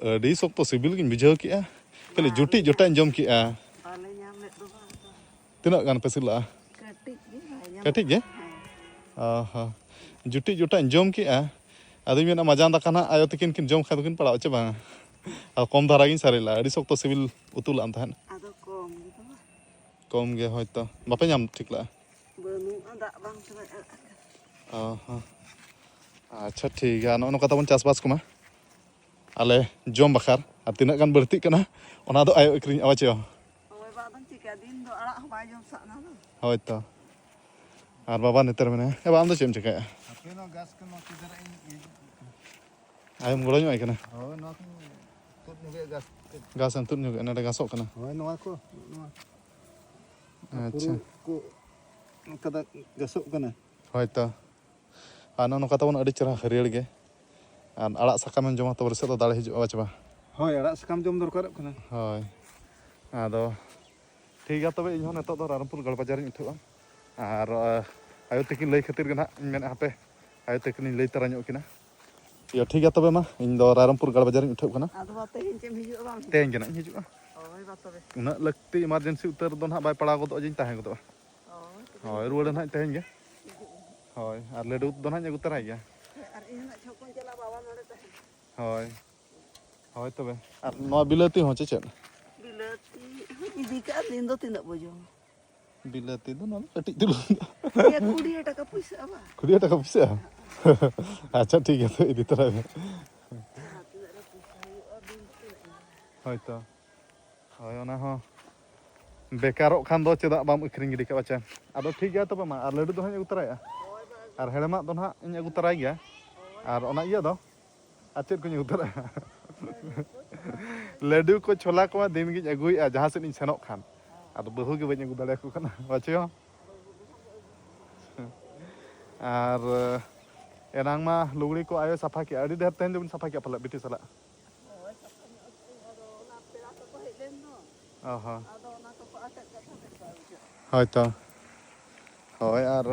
ᱟᱹᱰᱤ ᱥᱚᱠᱛᱚ ᱥᱤᱵᱤᱞ ᱜᱤᱧ ᱵᱩᱡᱷᱟᱹᱣ ᱠᱮᱜᱼᱟ᱾ ᱠᱷᱟᱹᱞᱤ ᱡᱩᱴᱤᱡ ᱡᱚᱴᱟᱧ ᱡᱚᱢ ᱠᱮᱜᱼᱟ᱾ ᱵᱟᱞᱮ ᱧᱟᱢ ᱞᱮᱫ ᱫᱚ ᱵᱟᱝ ᱫᱚ᱾ ᱛᱤᱱᱟᱹᱜ ᱜᱟᱱ ᱯᱮ ᱥᱤᱞᱟᱹᱜᱼᱟ? ᱠᱟᱹᱴᱤᱡ ᱜᱮ, ᱵᱟᱭ ᱧᱟᱢ ᱠᱟᱹᱴᱤᱡ ᱜᱮ? ᱞᱮᱫᱟ᱾ ᱦᱮᱸ᱾ ᱚ ᱦᱚᱸ᱾ ᱡᱩᱴᱤᱡ ᱡᱚᱴᱟᱧ ᱡᱚᱢ ᱠᱮᱜᱼᱟ᱾ ᱟᱫᱚᱧ ᱢᱮᱱᱟ, ᱢᱟᱡᱟᱱ ᱫᱟᱠᱟ ᱱᱟᱦᱟᱜ ᱟᱭᱳ ᱛᱟᱹᱠᱤᱱ ᱠᱤᱱ ᱡᱚᱢ ᱠᱷᱟᱱ ᱫᱚᱠᱤᱱ ᱯᱟᱲᱟᱣᱟ ᱪᱮ ᱵᱟᱝ? ᱟᱨ ᱠᱚᱢ ᱫᱷᱟᱨᱟ ᱜᱤᱧ ᱥᱟᱨᱮᱡ ᱞᱟᱜᱼᱟ, ᱟᱹᱰᱤ ᱥᱚᱠᱛᱚ ᱥᱤᱵᱤᱞ ᱩᱛᱩ ᱞᱟᱜ ᱟᱢ ᱛᱟᱦᱮᱸᱫ᱾ ᱟᱫᱚ ᱠᱚᱢ ᱜᱮ ᱛᱚ᱾ ᱠᱚᱢ ᱜᱮ ᱦᱳᱭᱛᱚ, ᱵᱟᱯᱮ ᱧᱟᱢ ᱴᱷᱤᱠ ᱞᱟᱜᱼᱟ? ᱵᱟᱹᱱᱩᱜᱼᱟ, ᱫᱟᱜ ᱵᱟᱝ ᱛᱮ ᱵᱟᱭ ᱟᱲᱟᱜ ᱟᱠᱟᱫᱟ᱾ ᱚ ᱦᱚᱸ᱾ ᱟᱪᱪᱷᱟ, ᱴᱷᱤᱠ ᱜᱮᱭᱟ, ᱱᱚᱜᱼᱚ ᱱᱚᱝᱠᱟ ᱛᱟᱵᱚᱱ ᱪᱟᱥᱵᱟᱥ ᱠᱚᱢᱟ᱾ ᱟᱞᱮ ᱡᱚᱢ ᱵᱟᱠᱷᱨᱟ, ᱟᱨ ᱛᱤᱱᱟᱹᱜ ᱜᱟᱱ ᱵᱟᱹᱲᱛᱤᱜ ᱠᱟᱱᱟ, ᱚᱱᱟ ᱫᱚ ᱟᱭᱳ ᱟᱹᱠᱷᱨᱤᱧᱚᱜᱼᱟ, ᱵᱟᱪᱚ? ᱦᱳᱭ, ᱵᱟ, ᱟᱫᱚᱢ ᱪᱤᱠᱟᱹᱭᱟ? ᱫᱤᱱ ᱫᱚ ᱟᱲᱟᱜ ᱦᱚᱸ ᱵᱟᱭ ᱡᱚᱢ ᱥᱟᱜ ᱱᱟ ᱫᱚ᱾ ᱦᱳᱭ ᱛᱚ᱾ ᱟᱨ ᱵᱟᱵᱟ ᱱᱮᱛᱟᱨ ᱢᱮᱱᱟᱭᱟ᱾ ᱮ ᱵᱟ, ᱟᱢ ᱫᱚ ᱪᱮᱫ ᱮᱢ ᱪᱤᱠᱟᱹᱭᱟ? ᱦᱟᱯᱮ, ᱱᱚᱣᱟ ᱜᱷᱟᱥ ᱠᱚ, ᱱᱚᱣᱟ ᱠᱚ ᱡᱟᱨᱟᱜ ᱤᱧ ᱤᱭᱟᱹ ᱧᱚᱜ ᱠᱟᱱᱟ᱾ ᱟᱭᱳᱢ ᱜᱚᱲᱚ ᱧᱚᱜ ᱟᱭ ᱠᱟᱱᱟ? ᱦᱳᱭ, ᱱᱚᱣᱟ ᱠᱚᱧ ᱛᱩᱫ ᱧᱚᱜᱮᱜᱼᱟ, ᱜᱷᱟᱥ ᱠᱚ᱾ ᱜᱷᱟᱥ ᱮᱢ ᱛᱩᱫ ᱧᱚᱜᱮᱜᱼᱟ, ᱱᱚᱰᱮ ᱜᱷᱟᱥᱚᱜ ᱠᱟᱱᱟ᱾ ᱦᱳᱭ, ᱱᱚᱣᱟ ᱠᱚ, ᱱᱚᱣᱟ᱾ ᱟᱪᱪᱷᱟ᱾ ᱯᱩᱨᱟᱹ ᱠᱚ ᱱᱚᱝᱠᱟ ᱫᱚ ᱜᱷᱟᱥᱚᱜ ᱠᱟᱱᱟ᱾ ᱦᱳᱭ ᱛᱚ᱾ ᱟᱨ ᱱᱚᱜᱼᱚ ᱱᱚᱝᱠᱟ ᱛᱟᱵᱚᱱ ᱟᱹᱰᱤ ᱪᱮᱦᱨᱟ ᱦᱟᱹᱨᱭᱟᱹᱲ ᱜᱮ᱾ ᱟᱨ ᱟᱲᱟᱜ ᱥᱟᱠᱟᱢᱮᱢ ᱡᱚᱢᱟ, ᱛᱚᱵᱮ ᱨᱮᱥᱮᱫ ᱫᱚ ᱫᱟᱲᱮ ᱦᱤᱡᱩᱜᱼᱟ, ᱵᱟᱪ ᱵᱟ? ᱦᱳᱭ, ᱟᱲᱟᱜ ᱥᱟᱠᱟᱢ ᱡᱚᱢ ᱫᱚᱨᱠᱟᱨᱚᱜ ᱠᱟᱱᱟ᱾ ᱦᱳᱭ᱾ ᱟᱫᱚ ᱴᱷᱤᱠ ᱜᱮᱭᱟ, ᱛᱚᱵᱮ ᱤᱧᱦᱚᱸ ᱱᱤᱛᱚᱜ ᱫᱚ ᱨᱟᱭᱨᱚᱝᱯᱩᱨ ᱜᱟᱲ ᱵᱟᱡᱟᱨᱤᱧ ᱩᱴᱷᱟᱹᱜᱼᱟ᱾ ᱟᱨ, ᱟᱭᱳ ᱛᱟᱹᱠᱤᱱ ᱞᱟᱹᱭ ᱠᱷᱟᱹᱛᱤᱨ ᱜᱮ ᱱᱟᱦᱟᱜ ᱤᱧ ᱢᱮᱱᱮᱫᱼᱟ, ᱦᱟᱯᱮ, ᱟᱭᱳ ᱛᱟᱹᱠᱤᱱᱤᱧ ᱞᱟᱹᱭ ᱛᱟᱨᱟ ᱧᱚᱜ ᱠᱤᱱᱟ᱾ ᱤᱭᱟᱹ, ᱴᱷᱤᱠ ᱜᱮᱭᱟ, ᱛᱚᱵᱮ ᱢᱟ, ᱤᱧ ᱫᱚ ᱨᱟᱭᱨᱚᱝᱯᱩᱨ ᱜᱟᱲ ᱵᱟᱡᱟᱨᱤᱧ ᱩᱴᱷᱟᱹᱜ ᱠᱟᱱᱟ᱾ ᱟᱫᱚ ᱵᱟ, ᱛᱮᱦᱮᱧ ᱪᱮᱫ ᱮᱢ ᱦᱤᱡᱩᱜᱼᱟ ᱵᱟᱝ? ᱛᱮᱦᱮᱧ ᱜᱮ ᱱᱟᱦᱟᱜ ᱤᱧ ᱦᱤᱡᱩᱜᱼᱟ᱾ ᱦᱳᱭ, ᱵᱟ, ᱛᱚᱵᱮ᱾ ᱩᱱᱟᱹᱜ ᱞᱟᱹᱠᱛᱤ emergency ᱩᱛᱟᱹᱨ ᱫᱚ ᱱᱟᱦᱟᱜ ᱵᱟᱭ ᱯᱟᱲᱟᱣ ᱜᱚᱫᱚᱜᱼᱟ ᱡᱮᱧ ᱛᱟᱦᱮᱸ ᱜᱚᱫᱚᱜᱼᱟ᱾ ᱦᱳᱭ, ᱛᱚᱵᱮ᱾ ᱦᱳᱭ, ᱨᱩᱣᱟᱹᱲ ᱱᱟᱦᱟᱜ ᱛᱮᱦᱮᱧ ᱜᱮ᱾ ᱦᱳᱭ, ᱟᱨ ᱞᱟᱹᱰᱩ ᱫᱚ ᱱᱟᱦᱟᱜ ᱤᱧ ᱟᱹᱜᱩ ᱛᱟᱨᱟᱭ ᱜᱮᱭᱟ᱾ ᱟᱨ ᱤᱧ ᱦᱚᱸ ᱱᱟᱦᱟᱜ ᱪᱷᱚᱠ ᱠᱷᱚᱱ ᱪᱟᱞᱟᱜᱼᱟ, ᱵᱟᱵᱟ ᱱᱚᱰᱮ ᱛᱟᱦᱮᱱᱟ᱾ ᱦᱳᱭ᱾ ᱦᱳᱭ ᱛᱚᱵᱮ᱾ ᱟᱨ ᱱᱚᱣᱟ ᱵᱤᱞᱟᱹᱛᱤ ᱦᱚᱸ ᱪᱮ ᱪᱮᱫ? ᱵᱤᱞᱟᱹᱛᱤ ᱦᱚᱸᱧ ᱤᱫᱤ ᱠᱟᱜᱼᱟ, ᱫᱤᱱ ᱫᱚ ᱛᱤᱱᱟᱹᱜ ᱵᱚ ᱡᱚᱢᱟ? ᱵᱤᱞᱟᱹᱛᱤ ᱫᱚ ᱱᱚᱣᱟ ᱫᱚ ᱠᱟᱹᱴᱤᱡ ᱪᱩᱞᱩᱝ᱾ ᱤᱭᱟᱹ, ᱠᱩᱲᱤ ᱴᱟᱠᱟ ᱯᱩᱭᱥᱟᱹᱜᱼᱟ ᱵᱟᱝ? ᱠᱩᱲᱤ ᱴᱟᱠᱟ ᱯᱩᱭᱥᱟᱹᱜᱼᱟ? ᱟᱪᱪᱷᱟ, ᱴᱷᱤᱠ ᱜᱮᱭᱟ, ᱛᱚ ᱤᱫᱤ ᱛᱚᱨᱟᱭ ᱢᱮ᱾ ᱡᱟᱦᱟᱸ ᱛᱤᱱᱟᱹᱜ ᱨᱮ ᱯᱩᱭᱥᱟᱹ ᱦᱩᱭᱩᱜᱼᱟ, ᱵᱤᱞ ᱫᱚ ᱛᱤᱱᱟᱹᱜ ᱤᱧ ᱦᱟᱛᱟᱣᱟ? ᱦᱳᱭ ᱛᱚ᱾ ᱦᱳᱭ, ᱚᱱᱟ ᱦᱚᱸ ᱵᱮᱠᱟᱨᱚᱜ ᱠᱷᱟᱱ ᱫᱚ ᱪᱮᱫᱟᱜ ᱵᱟᱢ ᱟᱹᱠᱷᱨᱤᱧ ᱜᱤᱰᱤ ᱠᱟᱜᱼᱟ, ᱵᱟᱪᱮ? ᱟᱫᱚ ᱴᱷᱤᱠ ᱜᱮᱭᱟ ᱛᱚᱵᱮ ᱢᱟ, ᱟᱨ ᱞᱟᱹᱰᱩ ᱫᱚ ᱦᱟᱸᱜ ᱤᱧ ᱟᱹᱜᱩ ᱛᱚᱨᱟᱭᱟ᱾ ᱦᱳᱭ, ᱵᱟ, ᱟᱹᱜᱩ᱾ ᱟᱨ ᱦᱮᱲᱮᱢᱟᱜ ᱫᱚ ᱱᱟᱦᱟᱜ ᱤᱧ ᱟᱹᱜᱩ ᱛᱚᱨᱟᱭ ᱜᱮᱭᱟ᱾ ᱦᱳᱭ᱾ ᱟᱨ ᱚᱱᱟ ᱤᱭᱟᱹ ᱫᱚ? ᱟᱨ ᱪᱮᱫ ᱠᱚᱧ ᱟᱹᱜᱩ ᱛᱚᱨᱟᱭᱟ? ᱞᱟᱹᱰᱩ ᱠᱚ, ᱪᱷᱟᱱᱟ ᱠᱚ᱾ ᱞᱟᱹᱰᱩ ᱠᱚ ᱪᱷᱳᱞᱟ ᱠᱚᱢᱟ ᱫᱤᱱ ᱜᱤᱧ ᱟᱹᱜᱩᱭᱮᱫᱼᱟ ᱡᱟᱦᱟᱸ ᱥᱮᱫ ᱤᱧ ᱥᱮᱱᱚᱜ ᱠᱷᱟᱱ, ᱟᱫᱚ ᱵᱟᱹᱦᱩ ᱜᱮ ᱵᱟᱹᱧ ᱟᱹᱜᱩ ᱫᱟᱲᱮᱭᱟᱠᱚ ᱠᱟᱱᱟ ᱵᱟᱪᱚ᱾ ᱟᱨ ᱮᱱᱟᱝ ᱢᱟ ᱞᱩᱜᱽᱲᱤ ᱠᱚ ᱟᱭᱳ ᱥᱟᱯᱷᱟ ᱠᱮᱜᱼᱟ, ᱟᱹᱰᱤ ᱰᱷᱮᱨ ᱛᱮᱦᱮᱧ ᱫᱚᱵᱤᱱ ᱥᱟᱯᱷᱟ ᱠᱮᱜᱼᱟ ᱯᱟᱞᱮ ᱵᱤᱴᱤ ᱥᱟᱞᱟᱜ? ᱦᱳᱭ, ᱥᱟᱯᱷᱟ ᱧᱚᱜ ᱠᱮᱜᱼᱟᱹᱧ, ᱟᱫᱚ ᱚᱱᱟ ᱯᱮᱲᱟ ᱠᱚᱠᱚ ᱦᱮᱡ ᱞᱮᱱ ᱫᱚ᱾ ᱚ ᱦᱚᱸ᱾ ᱟᱫᱚ ᱚᱱᱟ ᱠᱚᱠᱚ ᱟᱴᱮᱫ ᱠᱟᱛᱮ ᱠᱚ ᱟᱹᱜᱩ ᱠᱮᱫ᱾ ᱦᱳᱭ ᱛᱚ᱾ ᱦᱳᱭ, ᱟᱨ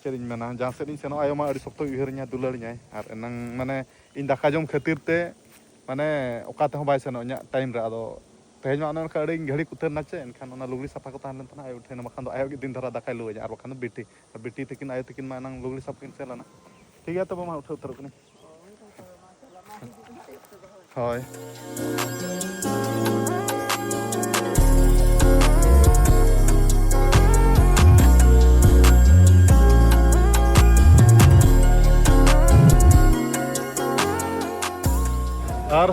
ᱪᱮᱫ ᱤᱧ ᱢᱮᱱᱟ, ᱡᱟᱦᱟᱸ ᱥᱮᱫ ᱤᱧ ᱥᱮᱱᱚᱜᱼᱟ, ᱟᱭᱳ ᱢᱟ ᱟᱹᱰᱤ ᱥᱚᱠᱛᱚᱭ ᱩᱭᱦᱟᱹᱨᱤᱧᱟ, ᱫᱩᱞᱟᱹᱲᱤᱧᱟᱭ᱾ ᱟᱨ ᱮᱱᱟᱝ, ᱢᱟᱱᱮ, ᱤᱧ ᱫᱟᱠᱟ ᱡᱚᱢ ᱠᱷᱟᱹᱛᱤᱨ ᱛᱮ, ᱢᱟᱱᱮ, ᱚᱠᱟ ᱛᱮᱦᱚᱸ ᱵᱟᱭ ᱥᱮᱱᱚᱜᱼᱟ ᱤᱧᱟᱹᱜ ᱴᱟᱭᱤᱢ ᱨᱮ᱾ ᱟᱫᱚ ᱛᱮᱦᱮᱧ ᱢᱟ ᱚᱱᱮ ᱚᱱᱠᱟ ᱟᱹᱰᱤ ᱜᱷᱟᱹᱲᱤᱠ ᱩᱛᱟᱹᱨ ᱱᱟ ᱪᱮ, ᱮᱱᱠᱷᱟᱱ ᱚᱱᱟ ᱞᱩᱜᱽᱲᱤ ᱥᱟᱯᱷᱟ ᱠᱚ ᱛᱟᱦᱮᱸ ᱞᱮᱱ ᱛᱟᱦᱮᱱᱟ ᱟᱭᱳ ᱴᱷᱮᱱ, ᱵᱟᱠᱷᱟᱱ ᱫᱚ ᱟᱭᱳ ᱜᱮ ᱫᱤᱱ ᱫᱷᱟᱨᱟ ᱫᱟᱠᱟᱭ ᱞᱩᱣᱟᱹᱧᱟ, ᱟᱨ ᱵᱟᱠᱷᱟᱱ ᱫᱚ ᱵᱤᱴᱤ᱾ ᱟᱨ ᱵᱤᱴᱤ ᱛᱟᱹᱠᱤᱱ, ᱟᱭᱳ ᱛᱟᱹᱠᱤᱱ ᱢᱟ ᱮᱱᱟᱝ ᱞᱩᱜᱽᱲᱤ ᱥᱟᱯᱷᱟ ᱠᱤᱱ ᱥᱮᱱ ᱞᱮᱱᱟ᱾ ᱴᱷᱤᱠ ᱜᱮᱭᱟ, ᱛᱚᱵᱮ ᱢᱟ ᱩᱴᱷᱟᱹᱣ ᱩᱛᱟᱹᱨᱚᱜ ᱠᱟᱹᱱᱟᱹᱧ᱾ ᱦᱳᱭ᱾ ᱟᱨ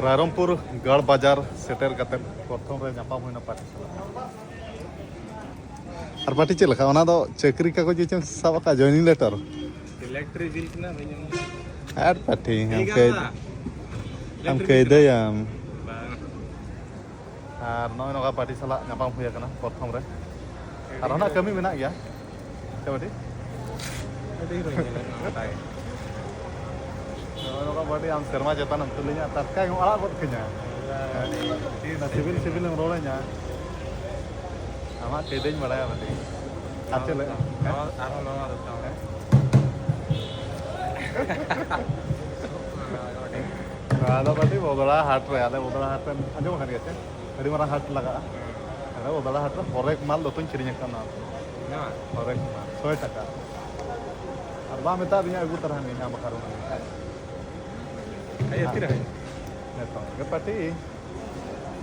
ᱨᱟᱭᱨᱚᱝᱯᱩᱨ ᱜᱟᱲ ᱵᱟᱡᱟᱨ ᱥᱮᱴᱮᱨ ᱠᱟᱛᱮ ᱯᱨᱚᱛᱷᱚᱢ ᱨᱮ ᱧᱟᱯᱟᱢ ᱦᱩᱭᱱᱟ ᱯᱟᱹᱴᱤ ᱥᱟᱞᱟᱜ᱾ ᱟᱨ ᱯᱟᱹᱴᱤ ᱪᱮᱫ ᱞᱮᱠᱟ? ᱚᱱᱟ ᱫᱚ ᱪᱟᱹᱠᱨᱤ ᱠᱟᱜᱚᱡᱽ ᱜᱮᱪᱚᱢ ᱥᱟᱵ ᱟᱠᱟᱫ, joining letter? ᱤᱞᱮᱠᱴᱨᱤᱠ ᱵᱤᱞ ᱠᱟᱱᱟ, ᱵᱟᱹᱧ ᱮᱢ ᱞᱮᱫᱟ᱾ ᱟᱨ ᱯᱟᱹᱴᱤ, ᱟᱢ ᱴᱷᱤᱠ ᱠᱟᱹᱭ-, ᱜᱮᱭᱟ᱾ ᱟᱢ ᱤᱞᱮᱠᱴᱨᱤᱠ ᱵᱤᱞ ᱠᱟᱹᱭᱫᱟᱹᱭᱟᱢ᱾ ᱵᱟᱝ᱾ ᱟᱨ ᱱᱚᱜᱼᱚᱭ ᱱᱚᱝᱠᱟ ᱯᱟᱹᱴᱤ ᱥᱟᱞᱟᱜ ᱧᱟᱯᱟᱢ ᱦᱩᱭ ᱟᱠᱟᱱᱟ ᱯᱨᱚᱛᱷᱚᱢ ᱨᱮ᱾ ᱟᱨᱦᱚᱸ ᱱᱟᱜ ᱠᱟᱹᱢᱤ ᱢᱮᱱᱟᱜ ᱜᱮᱭᱟ᱾ ᱪᱮᱫ ᱯᱟᱹᱴᱤ? ᱟᱹᱰᱤ ᱦᱤᱨᱳᱭᱤᱧ ᱧᱮᱞᱮᱫ ᱠᱟᱱᱟ ᱜᱚᱴᱟ ᱜᱮ᱾ ᱱᱚᱜᱼᱚᱭ ᱱᱚᱝᱠᱟ ᱯᱟᱹᱴᱤ ᱟᱢ ᱥᱮᱨᱢᱟ ᱪᱮᱛᱟᱱᱮᱢ ᱛᱩᱞᱟᱹᱧᱟ, ᱴᱟᱴᱠᱟ ᱜᱮᱢ ᱟᱲᱟᱜ ᱜᱚᱫ ᱠᱟᱹᱧᱟ᱾ ᱟᱹᱰᱤ ᱚᱱᱟ ᱥᱤᱵᱤᱞ ᱥᱤᱵᱤᱞᱮᱢ ᱨᱚᱲᱟᱹᱧᱟ᱾ ᱟᱢᱟᱜ ᱠᱟᱹᱭᱫᱟᱹᱧ ᱵᱟᱲᱟᱭᱟ ᱵᱟᱹᱴᱤ᱾ ᱟᱨ ᱪᱮᱫ ᱞᱟᱹᱭ? ᱱᱚᱣᱟ, ᱟᱨᱦᱚᱸ ᱱᱚᱣᱟ ᱫᱚ ᱛᱟᱢ᱾ ᱱᱚᱣᱟ ᱫᱚ ᱵᱟᱹᱴᱤ ᱵᱚᱫᱲᱟ ᱦᱟᱴ ᱨᱮ, ᱟᱞᱮ ᱵᱚᱫᱲᱟ ᱦᱟᱴ ᱨᱮ, ᱟᱸᱡᱚᱢ ᱟᱠᱟᱫ ᱜᱮᱭᱟ ᱥᱮ? ᱟᱹᱰᱤ ᱢᱟᱨᱟᱝ ᱦᱟᱴ ᱞᱟᱜᱟᱜᱼᱟ᱾ ᱟᱞᱮ ᱵᱚᱫᱲᱟ ᱦᱟᱴ ᱨᱮ ᱦᱚᱨᱮᱠ ᱢᱟᱞ ᱫᱚᱛᱚᱧ ᱠᱤᱨᱤᱧ ᱟᱠᱟᱫ ᱱᱚᱣᱟ ᱠᱚ᱾ ᱦᱮᱸ᱾ ᱦᱚᱨᱮᱠ ᱢᱟᱞ, ᱥᱚᱭ ᱴᱟᱠᱟ᱾ ᱟᱨ ᱵᱟᱢ ᱢᱮᱛᱟ ᱫᱤᱧᱟ ᱟᱹᱜᱩ ᱛᱟᱨᱟ ᱢᱮ, ᱧᱟᱢ ᱵᱟᱠᱷᱟᱨ ᱚᱱᱟ᱾ ᱟᱭᱳ, ᱛᱤᱨᱮ ᱦᱮᱡ? ᱱᱤᱛᱚᱝ ᱜᱮ ᱯᱟᱹᱴᱤ᱾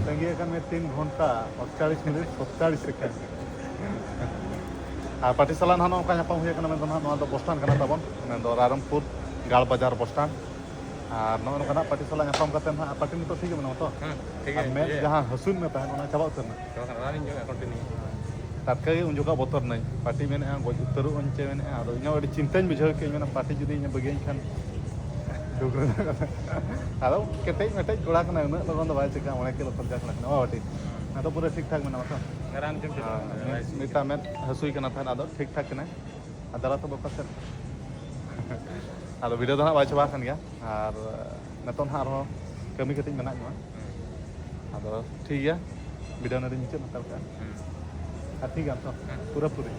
ᱛᱟᱺᱜᱤ ᱟᱠᱟᱫ ᱢᱮ ᱛᱤᱱ ᱜᱷᱚᱱᱴᱟ, ᱟᱴᱪᱟᱞᱤᱥ ᱢᱤᱱᱤᱴ, ᱥᱟᱛᱪᱟᱞᱤᱥ ᱥᱮᱠᱮᱱᱰ᱾ ᱟᱨ ᱯᱟᱹᱴᱤ ᱥᱟᱞᱟᱜ ᱱᱟᱦᱟᱜ ᱱᱚᱜᱼᱚ ᱱᱚᱝᱠᱟ ᱧᱟᱯᱟᱢ ᱦᱩᱭ ᱟᱠᱟᱱᱟ, ᱢᱮᱱᱫᱚ ᱱᱟᱦᱟᱜ ᱱᱚᱣᱟ ᱫᱚ ᱵᱚᱥ ᱴᱟᱱᱰ ᱠᱟᱱᱟ ᱛᱟᱵᱚᱱ, ᱢᱮᱱᱫᱚ ᱨᱟᱭᱨᱚᱝᱯᱩᱨ ᱜᱟᱲ ᱵᱟᱡᱟᱨ ᱵᱚᱥ ᱴᱟᱱᱰ᱾ ᱟᱨ ᱱᱚᱜᱼᱚ ᱱᱚᱝᱠᱟ ᱱᱟᱦᱟᱜ ᱯᱟᱹᱴᱤ ᱥᱟᱞᱟᱜ ᱧᱟᱯᱟᱢ ᱠᱟᱛᱮ ᱱᱟᱦᱟᱜ, ᱯᱟᱹᱴᱤ ᱱᱤᱛᱚᱜ ᱴᱷᱤᱠ ᱜᱮ ᱢᱮᱱᱟᱢᱟ ᱛᱚ? ᱦᱮᱸ, ᱴᱷᱤᱠ ᱟᱨ ᱜᱮ, ᱢᱮᱫ ᱴᱷᱤᱠ ᱜᱮ᱾ ᱡᱟᱦᱟᱸ ᱦᱟᱹᱥᱩᱭᱮᱫ ᱢᱮ ᱛᱟᱦᱮᱸᱫ, ᱚᱱᱟ ᱪᱟᱵᱟ ᱩᱛᱟᱹᱨ ᱮᱱᱟ? ᱪᱟᱵᱟ ᱠᱟᱱᱟ, ᱨᱟᱱᱤᱧ ᱡᱚᱢᱮᱫᱼᱟ ᱠᱚᱱᱴᱤᱱᱤᱭᱩ᱾ ᱴᱟᱴᱠᱟ ᱜᱮ ᱩᱱ ᱡᱚᱠᱷᱚᱱ ᱵᱚᱛᱚᱨ ᱮᱱᱟᱹᱧ, ᱯᱟᱹᱴᱤ ᱢᱮᱱᱮᱫᱼᱟ ᱜᱚᱡ ᱩᱛᱟᱹᱨᱚᱜ ᱟᱹᱧ ᱪᱮ ᱢᱮᱱᱮᱫᱼᱟ, ᱟᱫᱚ ᱤᱧ ᱦᱚᱸ ᱟᱹᱰᱤ ᱪᱤᱱᱛᱟᱹᱧ ᱵᱩᱡᱷᱟᱹᱣ ᱠᱮᱫᱼᱟ, ᱢᱮᱱᱟ ᱯᱟᱹᱴᱤ ᱡᱩᱫᱤ ᱤᱧᱮ ᱵᱟᱹᱜᱤᱭᱟᱹᱧ ᱠᱷᱟᱱ᱾ ᱟᱫᱚ ᱠᱮᱴᱮᱡ ᱢᱮᱴᱮᱡ ᱠᱚᱲᱟ ᱠᱟᱱᱟᱭ, ᱩᱱᱟᱹᱜ ᱞᱚᱜᱚᱱ ᱫᱚ ᱵᱟᱭ ᱪᱤᱠᱟᱹᱜᱼᱟ, ᱢᱚᱬᱮ ᱠᱤᱞᱳ ᱠᱷᱚᱨᱪᱟ ᱠᱟᱱᱟ᱾ ᱚ, ᱴᱷᱤᱠ᱾ ᱱᱤᱛᱚᱜ ᱯᱩᱨᱟᱹ ᱴᱷᱤᱠ ᱴᱷᱟᱠ ᱢᱮᱱᱟᱢᱟ ᱛᱚ? ᱨᱟᱱ ᱡᱚᱢ ᱪᱟᱞᱟᱜ ᱠᱟᱱᱟ᱾ ᱢᱤᱫ, ᱢᱤᱫᱴᱟᱝ ᱢᱮᱫ ᱦᱟᱹᱥᱩᱭ ᱠᱟᱱᱟ ᱛᱟᱦᱮᱸᱫ, ᱟᱫᱚ ᱴᱷᱤᱠ ᱴᱷᱟᱠ ᱠᱟᱱᱟᱭ᱾ ᱟᱨ ᱫᱟᱫᱟ ᱛᱟᱠᱚ ᱚᱠᱟ ᱥᱮᱫ? ᱟᱫᱚ ᱵᱷᱤᱰᱤᱭᱳ ᱫᱚ ᱦᱟᱸᱜ ᱵᱟᱭ ᱪᱟᱵᱟ ᱟᱠᱟᱱ ᱜᱮᱭᱟ, ᱟᱨ ᱱᱤᱛᱚᱜ ᱦᱟᱸᱜ ᱟᱨᱦᱚᱸ ᱠᱟᱹᱢᱤ ᱠᱟᱹᱴᱤᱡ ᱢᱮᱱᱟᱜ ᱧᱚᱜᱼᱟ᱾ ᱟᱫᱚ ᱴᱷᱤᱠ ᱜᱮᱭᱟ, ᱵᱷᱤᱰᱤᱭᱳ ᱱᱚᱰᱮᱧ ᱢᱩᱪᱟᱹᱫ ᱦᱟᱛᱟᱲ ᱠᱟᱜᱼᱟ᱾ ᱟᱨ ᱴᱷᱤᱠ ᱜᱮᱭᱟ ᱛᱚ, ᱯᱩᱨᱟᱹᱯᱩᱨᱤ᱾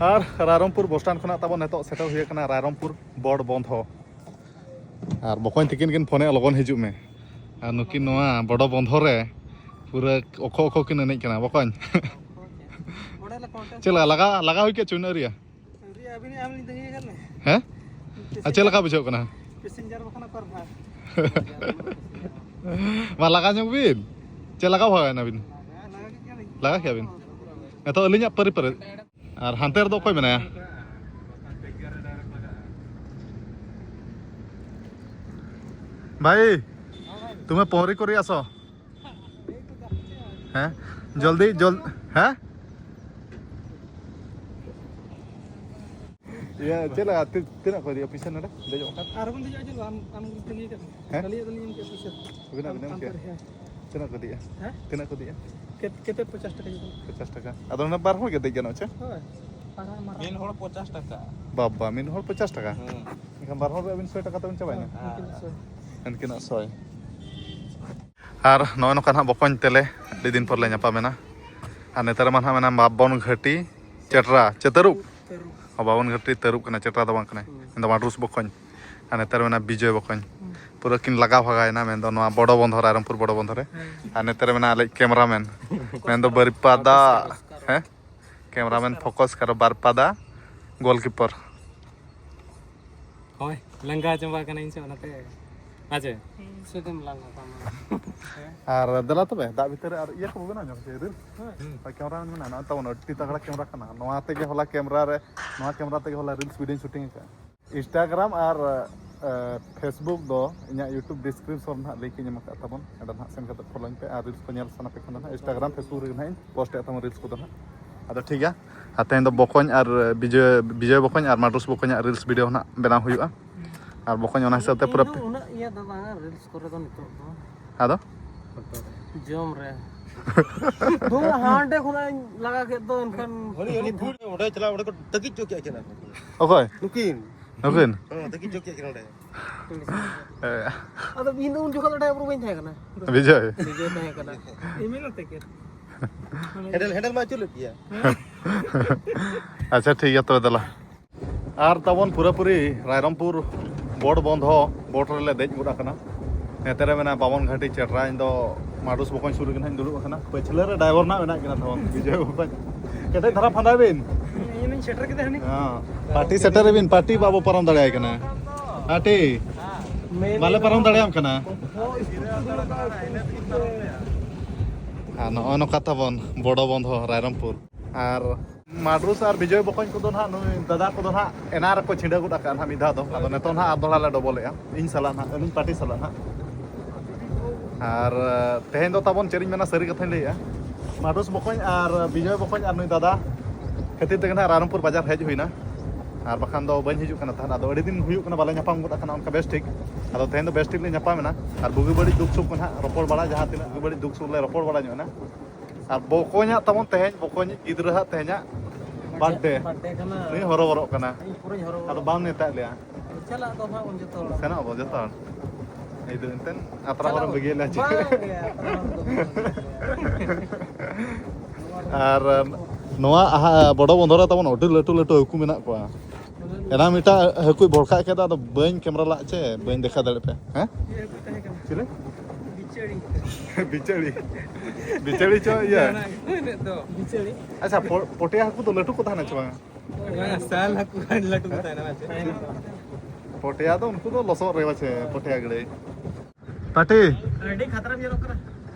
ᱟᱨ ᱨᱟᱭᱨᱚᱝᱯᱩᱨ ᱵᱚᱥ ᱥᱴᱮᱱᱰ ᱠᱷᱚᱱᱟᱜ ᱛᱟᱵᱚᱱ ᱱᱤᱛᱚᱜ ᱥᱮᱴᱮᱨ ᱦᱩᱭ ᱟᱠᱟᱱᱟ ᱨᱟᱭᱨᱚᱝᱯᱩᱨ ᱵᱚᱲ ᱵᱚᱱᱫᱷᱚ᱾ ᱟᱨ ᱵᱚᱠᱚᱧ ᱛᱤᱠᱤᱱ ᱠᱤᱱ ᱯᱷᱳᱱᱮᱫᱼᱟ, "ᱞᱚᱜᱚᱱ ᱦᱤᱡᱩᱜ ᱢᱮ᱾" ᱟᱨ ᱱᱩᱠᱤᱱ ᱱᱚᱣᱟ ᱵᱚᱰᱚ ᱵᱚᱱᱫᱷᱚ ᱨᱮ ᱯᱩᱨᱟᱹ ᱚᱠᱷᱚ ᱚᱠᱷᱚ ᱠᱤᱱ ᱮᱱᱮᱡ ᱠᱟᱱᱟ ᱵᱚᱠᱚᱧ᱾ ᱪᱮᱫ ᱞᱮᱠᱟ ᱞᱟᱜᱟ, ᱞᱟᱜᱟ ᱦᱩᱭ ᱠᱮᱫ ᱪᱚ ᱩᱱᱟᱹᱜ ᱨᱮᱭᱟ? ᱟᱹᱣᱨᱤ, ᱟᱹᱵᱤᱱ ᱟᱢ ᱞᱤᱧ ᱛᱟᱺᱜᱤ ᱟᱠᱟᱫ ᱢᱮ᱾ ᱦᱮᱸ? ᱟᱨ ᱪᱮᱫ ᱞᱮᱠᱟ ᱵᱩᱡᱷᱟᱹᱜ ᱠᱟᱱᱟ? ᱯᱮᱥᱮᱧᱡᱟᱨ ᱵᱟᱠᱷᱟᱱ ᱚᱠᱟ ᱨᱮ ᱱᱟᱦᱟᱜ? ᱢᱟ ᱞᱟᱜᱟ ᱧᱚᱜ ᱵᱤᱱ᱾ ᱪᱮᱫ ᱞᱟᱜᱟ ᱵᱷᱟᱜᱟᱣ ᱮᱱᱟ ᱵᱤᱱ? ᱞᱟᱜᱟ ᱠᱮᱫ ᱜᱮᱭᱟᱞᱤᱧ᱾ ᱞᱟᱜᱟ ᱠᱮᱫᱟ ᱵᱤᱱ? ᱱᱤᱛᱚᱜ ᱟᱹᱞᱤᱧᱟᱜ ᱯᱟᱹᱨᱤ ᱯᱟᱹᱨᱤ᱾ ᱟᱨ ᱦᱟᱱᱛᱮ ᱨᱮᱫᱚ ᱚᱠᱚᱭ ᱢᱮᱱᱟᱭᱟ? ᱵᱷᱟᱭ, ᱛᱩᱢᱮ ᱯᱚᱦᱨᱤ ᱠᱚᱨᱤ ᱟᱥᱚ? ᱦᱮᱸ, ᱡᱚᱞᱫᱤ, ᱡᱚᱞ-, ᱦᱮᱸ? ᱤᱭᱟᱹ, ᱪᱮᱫ ᱞᱮᱠᱟ? ᱛᱤ-, ᱛᱤᱱᱟᱹᱜ ᱠᱚ ᱤᱫᱤᱭᱟ ᱯᱩᱭᱥᱟᱹ ᱱᱚᱰᱮ ᱫᱮᱡᱚᱜ ᱠᱟᱱ? ᱟᱨ ᱵᱚᱱ ᱫᱮᱡᱚᱜᱼᱟ, ᱪᱮᱫ ᱞᱟᱜᱟᱜᱼᱟ? ᱟᱢ, ᱟᱢ ᱛᱟᱺᱜᱤ ᱠᱟᱜ ᱢᱮ᱾ ᱦᱮᱸ? ᱟᱹᱞᱤᱧᱟᱜ ᱫᱚᱞᱤᱧ ᱮᱢ ᱠᱮᱫ ᱯᱩᱭᱥᱟᱹ᱾ ᱟᱹᱵᱤᱱᱟᱜ ᱵᱤᱱ ᱮᱢ ᱟᱢ ᱠᱮᱫ? ᱯᱟᱨᱮ, ᱦᱮᱸ᱾ ᱛᱤᱱᱟᱹᱜ ᱠᱚ ᱤᱫᱤᱭᱟ? ᱦᱮᱸ? ᱛᱤᱱᱟᱹᱜ ᱠᱚ ᱤᱫᱤᱭᱟ? ᱠᱮᱛ-, ᱠᱮᱛᱮ ᱯᱚᱪᱟᱥ ᱴᱟᱠᱟ ᱡᱚᱛᱚ᱾ ᱯᱚᱪᱟᱥ ᱴᱟᱠᱟ᱾ ᱟᱫᱚ ᱚᱱᱟ ᱵᱟᱨ ᱦᱚᱲ ᱜᱮ ᱫᱮᱡ ᱜᱟᱱᱚᱜᱼᱟ ᱪᱮ? ᱦᱳᱭ᱾ ᱟᱨ ᱢᱟᱨᱟᱝ ᱢᱤᱫ ᱦᱚᱲ ᱯᱚᱪᱟᱥ ᱴᱟᱠᱟ᱾ ᱵᱟᱵᱟ, ᱢᱤᱫ ᱦᱚᱲ ᱯᱚᱪᱟᱥ ᱴᱟᱠᱟ? ᱦᱮᱸ᱾ ᱮᱱᱠᱷᱟᱱ ᱵᱟᱨ ᱦᱚᱲ ᱨᱮ ᱟᱹᱵᱤᱱ ᱥᱚᱭ ᱴᱟᱠᱟ ᱛᱮᱵᱤᱱ ᱪᱟᱵᱟᱭᱮᱱᱟ? ᱦᱳᱭ, ᱩᱱᱠᱤᱱ ᱫᱚ ᱥᱚᱭ᱾ ᱩᱱᱠᱤᱱᱟᱜ ᱥᱚᱭ᱾ ᱟᱨ ᱱᱚᱜᱼᱚᱭ ᱱᱚᱝᱠᱟ ᱱᱟᱦᱟᱜ ᱵᱚᱠᱚᱧ ᱛᱮᱞᱮ ᱟᱹᱰᱤ ᱫᱤᱱ ᱯᱚᱨ ᱞᱮ ᱧᱟᱯᱟᱢᱮᱱᱟ᱾ ᱟᱨ ᱱᱮᱛᱟᱨ ᱢᱟ ᱱᱟᱦᱟᱜ ᱢᱮᱱᱟ ᱵᱟᱵᱚᱱ ᱜᱷᱟᱹᱴᱤ ᱪᱮᱴᱨᱟ, ᱪᱮ ᱛᱟᱹᱨᱩᱵ? ᱛᱟᱹᱨᱩᱵ᱾ ᱚ, ᱵᱟᱵᱚᱱ ᱜᱷᱟᱹᱴᱤ ᱛᱟᱹᱨᱩᱵ ᱠᱟᱱᱟ, ᱪᱮᱴᱨᱟ ᱫᱚ ᱵᱟᱝ ᱠᱟᱱᱟᱭ᱾ ᱦᱩᱸ᱾ ᱢᱮᱱᱫᱚ ᱢᱟᱰᱨᱩᱥ ᱵᱚᱠᱚᱧ᱾ ᱟᱨ ᱱᱮᱛᱟᱨ ᱢᱮᱱᱟ ᱵᱤᱡᱚᱭ ᱵᱚᱠᱚᱧ᱾ ᱦᱩᱸ᱾ ᱯᱩᱨᱟᱹ ᱠᱤᱱ ᱞᱟᱜᱟᱣ ᱵᱷᱟᱜᱟᱣᱮᱱᱟ, ᱢᱮᱱᱫᱚ ᱱᱚᱣᱟ ᱵᱚᱰᱚ ᱵᱚᱱᱫᱷᱚ, ᱨᱟᱭᱨᱚᱝᱯᱩᱨ ᱵᱚᱰᱚ ᱵᱚᱱᱫᱷᱚ ᱨᱮ᱾ ᱦᱮᱸ᱾ ᱟᱨ ᱱᱮᱛᱟᱨ ᱢᱮᱱᱟ ᱟᱞᱮ ᱠᱮᱢᱨᱟᱢᱮᱱ᱾ ᱢᱮᱱᱫᱚ ᱵᱟᱹᱨᱤᱯᱟᱫᱟ, ᱦᱮᱸ? Cameramen focus ᱠᱟᱨᱚ, ᱵᱟᱨᱯᱟᱫᱟ goalkeeper. ᱦᱳᱭ, ᱞᱟᱸᱜᱟ ᱪᱟᱵᱟ ᱠᱟᱹᱱᱟᱹᱧ ᱥᱮ ᱚᱱᱟᱛᱮ᱾ ᱟᱪᱪᱷᱟ᱾ ᱥᱮᱫᱮᱢ ᱞᱟᱸᱜᱟ ᱠᱟᱱᱟ᱾ ᱟᱨ ᱫᱮᱞᱟ ᱛᱚᱵᱮ, ᱫᱟᱜ ᱵᱷᱤᱛᱟᱹᱨ ᱨᱮ ᱟᱨ ᱤᱭᱟᱹ ᱠᱚ ᱵᱮᱱᱟᱣ ᱧᱚᱜ ᱦᱚᱪᱚᱭᱟ, ᱨᱤᱞᱥ᱾ ᱦᱳᱭ᱾ ᱦᱩᱸ᱾ ᱦᱳᱭ, ᱠᱮᱢᱨᱟ ᱢᱮᱱ ᱢᱮᱱᱟᱜᱼᱟ, ᱱᱚᱜᱼᱚᱭ ᱛᱟᱵᱚᱱ ᱟᱹᱰᱤ ᱛᱟᱜᱲᱟ ᱠᱮᱢᱨᱟ ᱠᱟᱱᱟ᱾ ᱱᱚᱣᱟ ᱛᱮᱜᱮ ᱦᱚᱞᱟ ᱠᱮᱢᱨᱟ ᱨᱮ, ᱱᱚᱣᱟ ᱠᱮᱢᱨᱟ ᱛᱮᱜᱮ ᱦᱚᱞᱟ ᱨᱤᱞᱥ ᱵᱷᱤᱰᱤᱭᱳᱧ ᱥᱩᱴᱤᱝ ᱟᱠᱟᱫᱼᱟ᱾ Instagram ᱟᱨ, ᱮ, Facebook ᱫᱚ ᱤᱧᱟᱹᱜ YouTube description ᱨᱮ ᱱᱟᱦᱟᱜ link ᱤᱧ ᱮᱢ ᱟᱠᱟᱫ ᱛᱟᱵᱚᱱ, ᱚᱸᱰᱮ ᱱᱟᱦᱟᱜ ᱥᱮᱱ ᱠᱟᱛᱮ ᱯᱷᱚᱞᱳᱧ ᱯᱮ ᱟᱨ ᱨᱤᱞᱥ ᱠᱚ ᱧᱮᱞ ᱥᱟᱱᱟ ᱯᱮ ᱠᱷᱟᱱ ᱫᱚ ᱱᱟᱦᱟᱜ Instagram, Facebook ᱨᱮᱜᱮ ᱱᱟᱦᱟᱜ ᱤᱧ ᱯᱳᱥᱴ ᱮᱫ ᱛᱟᱵᱚᱱ ᱨᱤᱞᱥ ᱠᱚᱫᱚ ᱱᱟᱦᱟᱜ᱾ ᱟᱫᱚ ᱴᱷᱤᱠ ᱜᱮᱭᱟ, ᱟᱨ ᱛᱮᱦᱮᱧ ᱫᱚ ᱵᱚᱠᱚᱧ ᱟᱨ ᱵᱤᱡᱚᱭ, ᱵᱤᱡᱚᱭ ᱵᱚᱠᱚᱧ ᱟᱨ ᱢᱟᱰᱨᱩᱥ ᱵᱚᱠᱚᱧᱟᱜ ᱨᱤᱞᱥ ᱵᱷᱤᱰᱤᱭᱳ ᱱᱟᱦᱟᱜ ᱵᱮᱱᱟᱣ ᱦᱩᱭᱩᱜᱼᱟ᱾ ᱟᱨ ᱵᱚᱠᱚᱧ ᱚᱱᱟ ᱦᱤᱥᱟᱹᱵ ᱛᱮ ᱯᱩᱨᱟᱹ ᱤᱧ ᱫᱚ ᱩᱱᱟᱹᱜ ᱤᱭᱟᱹ ᱫᱚ ᱵᱟᱝᱟ ᱨᱤᱞᱥ ᱠᱚᱨᱮ ᱫᱚ ᱱᱤᱛᱚᱜ ᱫᱚ᱾ ᱟᱫᱚ? ᱡᱚᱢ ᱨᱮ᱾ ᱫᱩ ᱦᱟᱸᱰᱮ ᱠᱷᱚᱱᱟᱜ ᱤᱧ ᱞᱟᱜᱟ ᱠᱮᱫ ᱫᱚ ᱮᱱᱠᱷᱟᱱ ᱦᱟᱹᱱᱤ, ᱦᱟᱹᱱᱤ ᱵᱷᱩᱞ ᱚᱸᱰᱮ ᱪᱟᱞᱟᱣ, ᱚᱸᱰᱮ ᱠᱚ ᱛᱟᱹᱠᱤᱡ ᱪᱚ ᱠᱮᱫ ᱠᱤᱱᱟ᱾ ᱚᱠᱚᱭ? ᱱᱩᱠᱤᱱ᱾ ᱱᱩᱠᱤᱱ? ᱦᱚᱸ, ᱛᱟᱹᱠᱤᱡ ᱪᱚ ᱠᱮᱫ ᱠᱤᱱᱟ ᱚᱸᱰᱮ᱾ ᱦᱮᱸ᱾ ᱟᱫᱚ ᱤᱧ ᱫᱚ ᱩᱱ ᱡᱚᱠᱷᱚᱱ ᱫᱚ ᱰᱨᱟᱭᱵᱷᱟᱨ ᱵᱟᱹᱧ ᱛᱟᱦᱮᱸ ᱠᱟᱱᱟ᱾ ᱵᱤᱡᱚᱭ? ᱵᱤᱡᱚᱭ ᱛᱟᱦᱮᱸ ᱠᱟᱱᱟ᱾ ᱤᱧ ᱢᱮᱱᱟ ᱛᱟᱹᱠᱤᱱ᱾ ᱦᱮᱱᱰᱮᱞ, ᱦᱮᱱᱰᱮᱞ ᱢᱟ ᱟᱹᱪᱩᱨ ᱞᱮᱫ ᱜᱮᱭᱟ᱾ ᱟᱪᱪᱷᱟ, ᱴᱷᱤᱠ ᱜᱮᱭᱟ ᱛᱚᱵᱮ ᱫᱮᱞᱟ᱾ ᱟᱨ ᱛᱟᱵᱚᱱ ᱯᱩᱨᱟᱹᱯᱩᱨᱤ ᱨᱟᱭᱨᱚᱝᱯᱩᱨ ᱵᱳᱴ ᱵᱚᱱᱫᱷᱚ, ᱵᱳᱴ ᱨᱮᱞᱮ ᱫᱮᱡ ᱜᱚᱫ ᱟᱠᱟᱱᱟ᱾ ᱱᱚᱛᱮ ᱨᱮ ᱢᱮᱱᱟᱜᱼᱟ ᱵᱟᱵᱚᱱ ᱜᱷᱟᱴᱤ ᱪᱮᱴᱨᱟ, ᱤᱧ ᱫᱚ ᱢᱟᱰᱩᱥ ᱵᱚᱠᱚᱧ ᱥᱩᱨ ᱨᱮᱜᱮ ᱱᱟᱦᱟᱜ ᱤᱧ ᱫᱩᱲᱩᱵ ᱟᱠᱟᱱᱟ᱾ ᱯᱟᱹᱪᱷᱞᱟᱹ ᱨᱮ ᱰᱨᱟᱭᱵᱷᱟᱨ ᱱᱟᱦᱟᱜ ᱢᱮᱱᱟᱜ ᱠᱤᱱᱟ ᱛᱟᱵᱚᱱ, ᱵᱤᱡᱚᱭ ᱵᱚᱠᱚᱧ᱾ ᱠᱮᱴᱮᱡ ᱫᱷᱟᱨᱟ ᱯᱷᱟᱸᱫᱟᱭ ᱵᱤᱱ᱾ ᱤᱧ ᱥᱮᱴᱮᱨ ᱠᱮᱫᱟ ᱦᱟᱹᱱᱤ᱾ ᱦᱮᱸ, ᱯᱟᱨᱴᱤ ᱥᱮᱴᱮᱨ ᱵᱤᱱ, ᱯᱟᱨᱴᱤ ᱵᱟᱵᱚ ᱯᱟᱨᱚᱢ ᱫᱟᱲᱮᱭᱟᱭ ᱠᱟᱱᱟ᱾ ᱯᱟᱨᱴᱤ, ᱵᱟᱞᱮ ᱯᱟᱨᱚᱢ ᱫᱟᱲᱮᱭᱟᱢ ᱠᱟᱱᱟ᱾ ᱟᱨ ᱱᱚᱜᱼᱚᱭ ᱱᱚᱝᱠᱟ ᱛᱟᱵᱚᱱ ᱵᱚᱰᱚ ᱵᱚᱱᱫᱷᱚ ᱨᱟᱭᱨᱚᱝᱯᱩᱨ᱾ ᱟᱨ ᱢᱟᱰᱨᱩᱥ ᱟᱨ ᱵᱤᱡᱚᱭ ᱵᱚᱠᱚᱧ ᱠᱚᱫᱚ ᱱᱟᱦᱟᱜ, ᱱᱩᱭ ᱫᱟᱫᱟ ᱠᱚᱫᱚ ᱱᱟᱦᱟᱜ ᱮᱱᱟᱱ ᱨᱮᱠᱚ ᱪᱷᱤᱰᱟᱹ ᱜᱚᱫ ᱟᱠᱟᱫᱼᱟ ᱱᱟᱦᱟᱜ ᱢᱤᱫ ᱫᱷᱟᱣ ᱫᱚ᱾ ᱟᱫᱚ ᱱᱤᱛᱚᱜ ᱱᱟᱦᱟᱜ ᱟᱨ ᱫᱚᱦᱲᱟ ᱞᱮ ᱰᱚᱵᱚᱞᱮᱜᱼᱟ, ᱤᱧ ᱥᱟᱞᱟᱜ ᱱᱟᱦᱟᱜ, ᱟᱹᱞᱤᱧ ᱯᱟᱨᱴᱤ ᱥᱟᱞᱟᱜ ᱱᱟᱦᱟᱜ᱾ ᱟᱨ ᱛᱮᱦᱮᱧ ᱫᱚ ᱛᱟᱵᱚᱱ ᱪᱮᱫ ᱤᱧ ᱢᱮᱱᱟ, ᱥᱟᱹᱨᱤ ᱠᱟᱛᱷᱟᱧ ᱞᱟᱹᱭᱮᱜᱼᱟ, ᱢᱟᱰᱨᱩᱥ ᱵᱚᱠᱚᱧ ᱟᱨ ᱵᱤᱡᱚᱭ ᱵᱚᱠᱚᱧ ᱟᱨ ᱱᱩᱭ ᱫᱟᱫᱟ ᱠᱷᱟᱹᱛᱤᱨ ᱛᱮᱜᱮ ᱱᱟᱦᱟᱜ ᱨᱟᱭᱨᱚᱝᱯᱩᱨ ᱵᱟᱡᱟᱨ ᱦᱮᱡ ᱦᱩᱭᱱᱟ, ᱟᱨ ᱵᱟᱠᱷᱟᱱ ᱫᱚ ᱵᱟᱹᱧ ᱦᱤᱡᱩᱜ ᱠᱟᱱᱟ ᱛᱟᱦᱮᱸᱫ᱾ ᱟᱫᱚ ᱟᱹᱰᱤ ᱫᱤᱱ ᱦᱩᱭᱩᱜ ᱠᱟᱱᱟ ᱵᱟᱞᱮ ᱧᱟᱯᱟᱢ ᱜᱚᱫ ᱟᱠᱟᱱᱟ ᱚᱱᱠᱟ ᱵᱮᱥ ᱴᱷᱤᱠ᱾ ᱟᱫᱚ ᱛᱮᱦᱮᱧ ᱫᱚ ᱵᱮᱥ ᱴᱷᱤᱠ ᱞᱮ ᱧᱟᱯᱟᱢ ᱮᱱᱟ, ᱟᱨ ᱵᱩᱜᱤ ᱵᱟᱹᱲᱤᱡ ᱫᱩᱠ ᱥᱩᱠ ᱠᱚ ᱱᱟᱦᱟᱜ ᱨᱚᱯᱚᱲ ᱵᱟᱲᱟ, ᱡᱟᱦᱟᱸ ᱛᱤᱱᱟᱹᱜ ᱵᱩᱜᱤ ᱵᱟᱹᱲᱤᱡ ᱫᱩᱠ ᱥᱩᱠ ᱞᱮ ᱨᱚᱯᱚᱲ ᱵᱟᱲᱟ ᱧᱚᱜ ᱮᱱᱟ᱾ ᱟᱨ ᱵᱚᱠᱚᱧᱟᱜ ᱛᱟᱵᱚᱱ ᱛᱮᱦᱮᱧ, ᱵᱚᱠᱚᱧᱤᱡ ᱜᱤᱫᱽᱨᱟᱹ ᱦᱟᱜ ᱛᱮᱦᱮᱧᱟᱜ ᱵᱟᱨᱛᱷᱰᱮ᱾ ᱵᱟᱨᱛᱷᱰᱮ ᱠᱟᱱᱟ᱾ ᱱᱩᱭ ᱦᱚᱨᱚᱵᱚᱨᱚᱜ ᱠᱟᱱᱟ᱾ ᱤᱧ ᱯᱩᱨᱟᱹᱧ ᱦᱚᱨᱚᱵᱚᱨᱚᱜ ᱟᱫᱚ ᱵᱟᱢ ᱱᱮᱣᱛᱟᱭᱮᱫ ᱞᱮᱭᱟ᱾ ᱪᱟᱞᱟᱜ ᱫᱚ ᱦᱟᱸᱜ ᱵᱚᱱ ᱡᱚᱛᱚ ᱦᱚᱲ᱾ ᱥᱮᱱᱚᱜ ᱟᱵᱚ ᱡᱚᱛᱚ ᱦᱚᱲ᱾ ᱤᱧ ᱫᱚ ᱮᱱᱛᱮᱫ ᱟᱛᱨᱟ ᱪᱟᱞᱟᱜ ᱦᱚᱨᱮᱢ ᱵᱟᱹᱜᱤᱭᱟᱞᱮᱭᱟ ᱪᱮᱫ? ᱵᱟᱝ ᱜᱮ, ᱟᱛᱨᱟ ᱦᱚᱨ ᱫᱚ ᱵᱟᱝ᱾ ᱟᱨ ᱱᱚᱣᱟ ᱟᱦᱟ, ᱵᱚᱰᱚ ᱵᱚᱱᱫᱷᱚᱨ ᱨᱮ ᱛᱟᱵᱚᱱ ᱟᱹᱰᱤ ᱞᱟᱹᱴᱩ ᱞᱟᱹᱴᱩ ᱦᱟᱹᱠᱩ ᱢᱮᱱᱟᱜ ᱠᱚᱣᱟ᱾ ᱮᱱᱟᱝ ᱢᱤᱫᱴᱟᱝ ᱦᱟᱹᱠᱩᱭ ᱵᱷᱚᱲᱠᱟᱜ ᱠᱮᱫᱟ, ᱟᱫᱚ ᱵᱟᱹᱧ ᱠᱮᱢᱮᱨᱟ ᱞᱟᱜ ᱪᱮ ᱵᱟᱹᱧ ᱫᱮᱠᱷᱟᱣ ᱫᱟᱲᱮᱭᱟᱜ ᱯᱮ᱾ ᱦᱮᱸ? ᱪᱤᱞᱤ? ᱵᱤᱪᱟᱹᱲᱤ᱾ ᱵᱤᱪᱟᱹᱲᱤ᱾ ᱵᱤᱪᱟᱹᱲᱤ ᱪᱚ ᱤᱭᱟᱹ᱾ ᱡᱟᱦᱟᱱᱟᱜ ᱜᱮ ᱢᱮᱱᱮᱫ ᱫᱚ᱾ ᱵᱤᱪᱟᱹᱲᱤ᱾ ᱟᱪᱪᱷᱟ, ᱯᱚ-, ᱯᱚᱴᱭᱟ ᱦᱟᱹᱠᱩ ᱫᱚ ᱞᱟᱹᱴᱩ ᱠᱚ ᱛᱟᱦᱮᱱᱟ ᱪᱮ ᱵᱟᱝ? ᱵᱟᱝ, ᱥᱟᱞ ᱦᱟᱹᱠᱩ ᱞᱟᱹᱴᱩ ᱠᱚ ᱛᱟᱦᱮᱱᱟ ᱪᱮ? ᱯᱚᱴᱭᱟ ᱫᱚ ᱩᱱᱠᱩ ᱫᱚ ᱞᱚᱥᱚᱫ ᱨᱮ ᱵᱟᱪᱮ, ᱯᱚᱴᱭᱟ ᱜᱟᱹᱲᱟᱹᱭ᱾ ᱯᱟᱴᱤ᱾ ᱟᱹᱰᱤ ᱠᱷᱟᱛᱨᱟ ᱧᱮᱞᱚᱜ ᱠᱟᱱᱟ᱾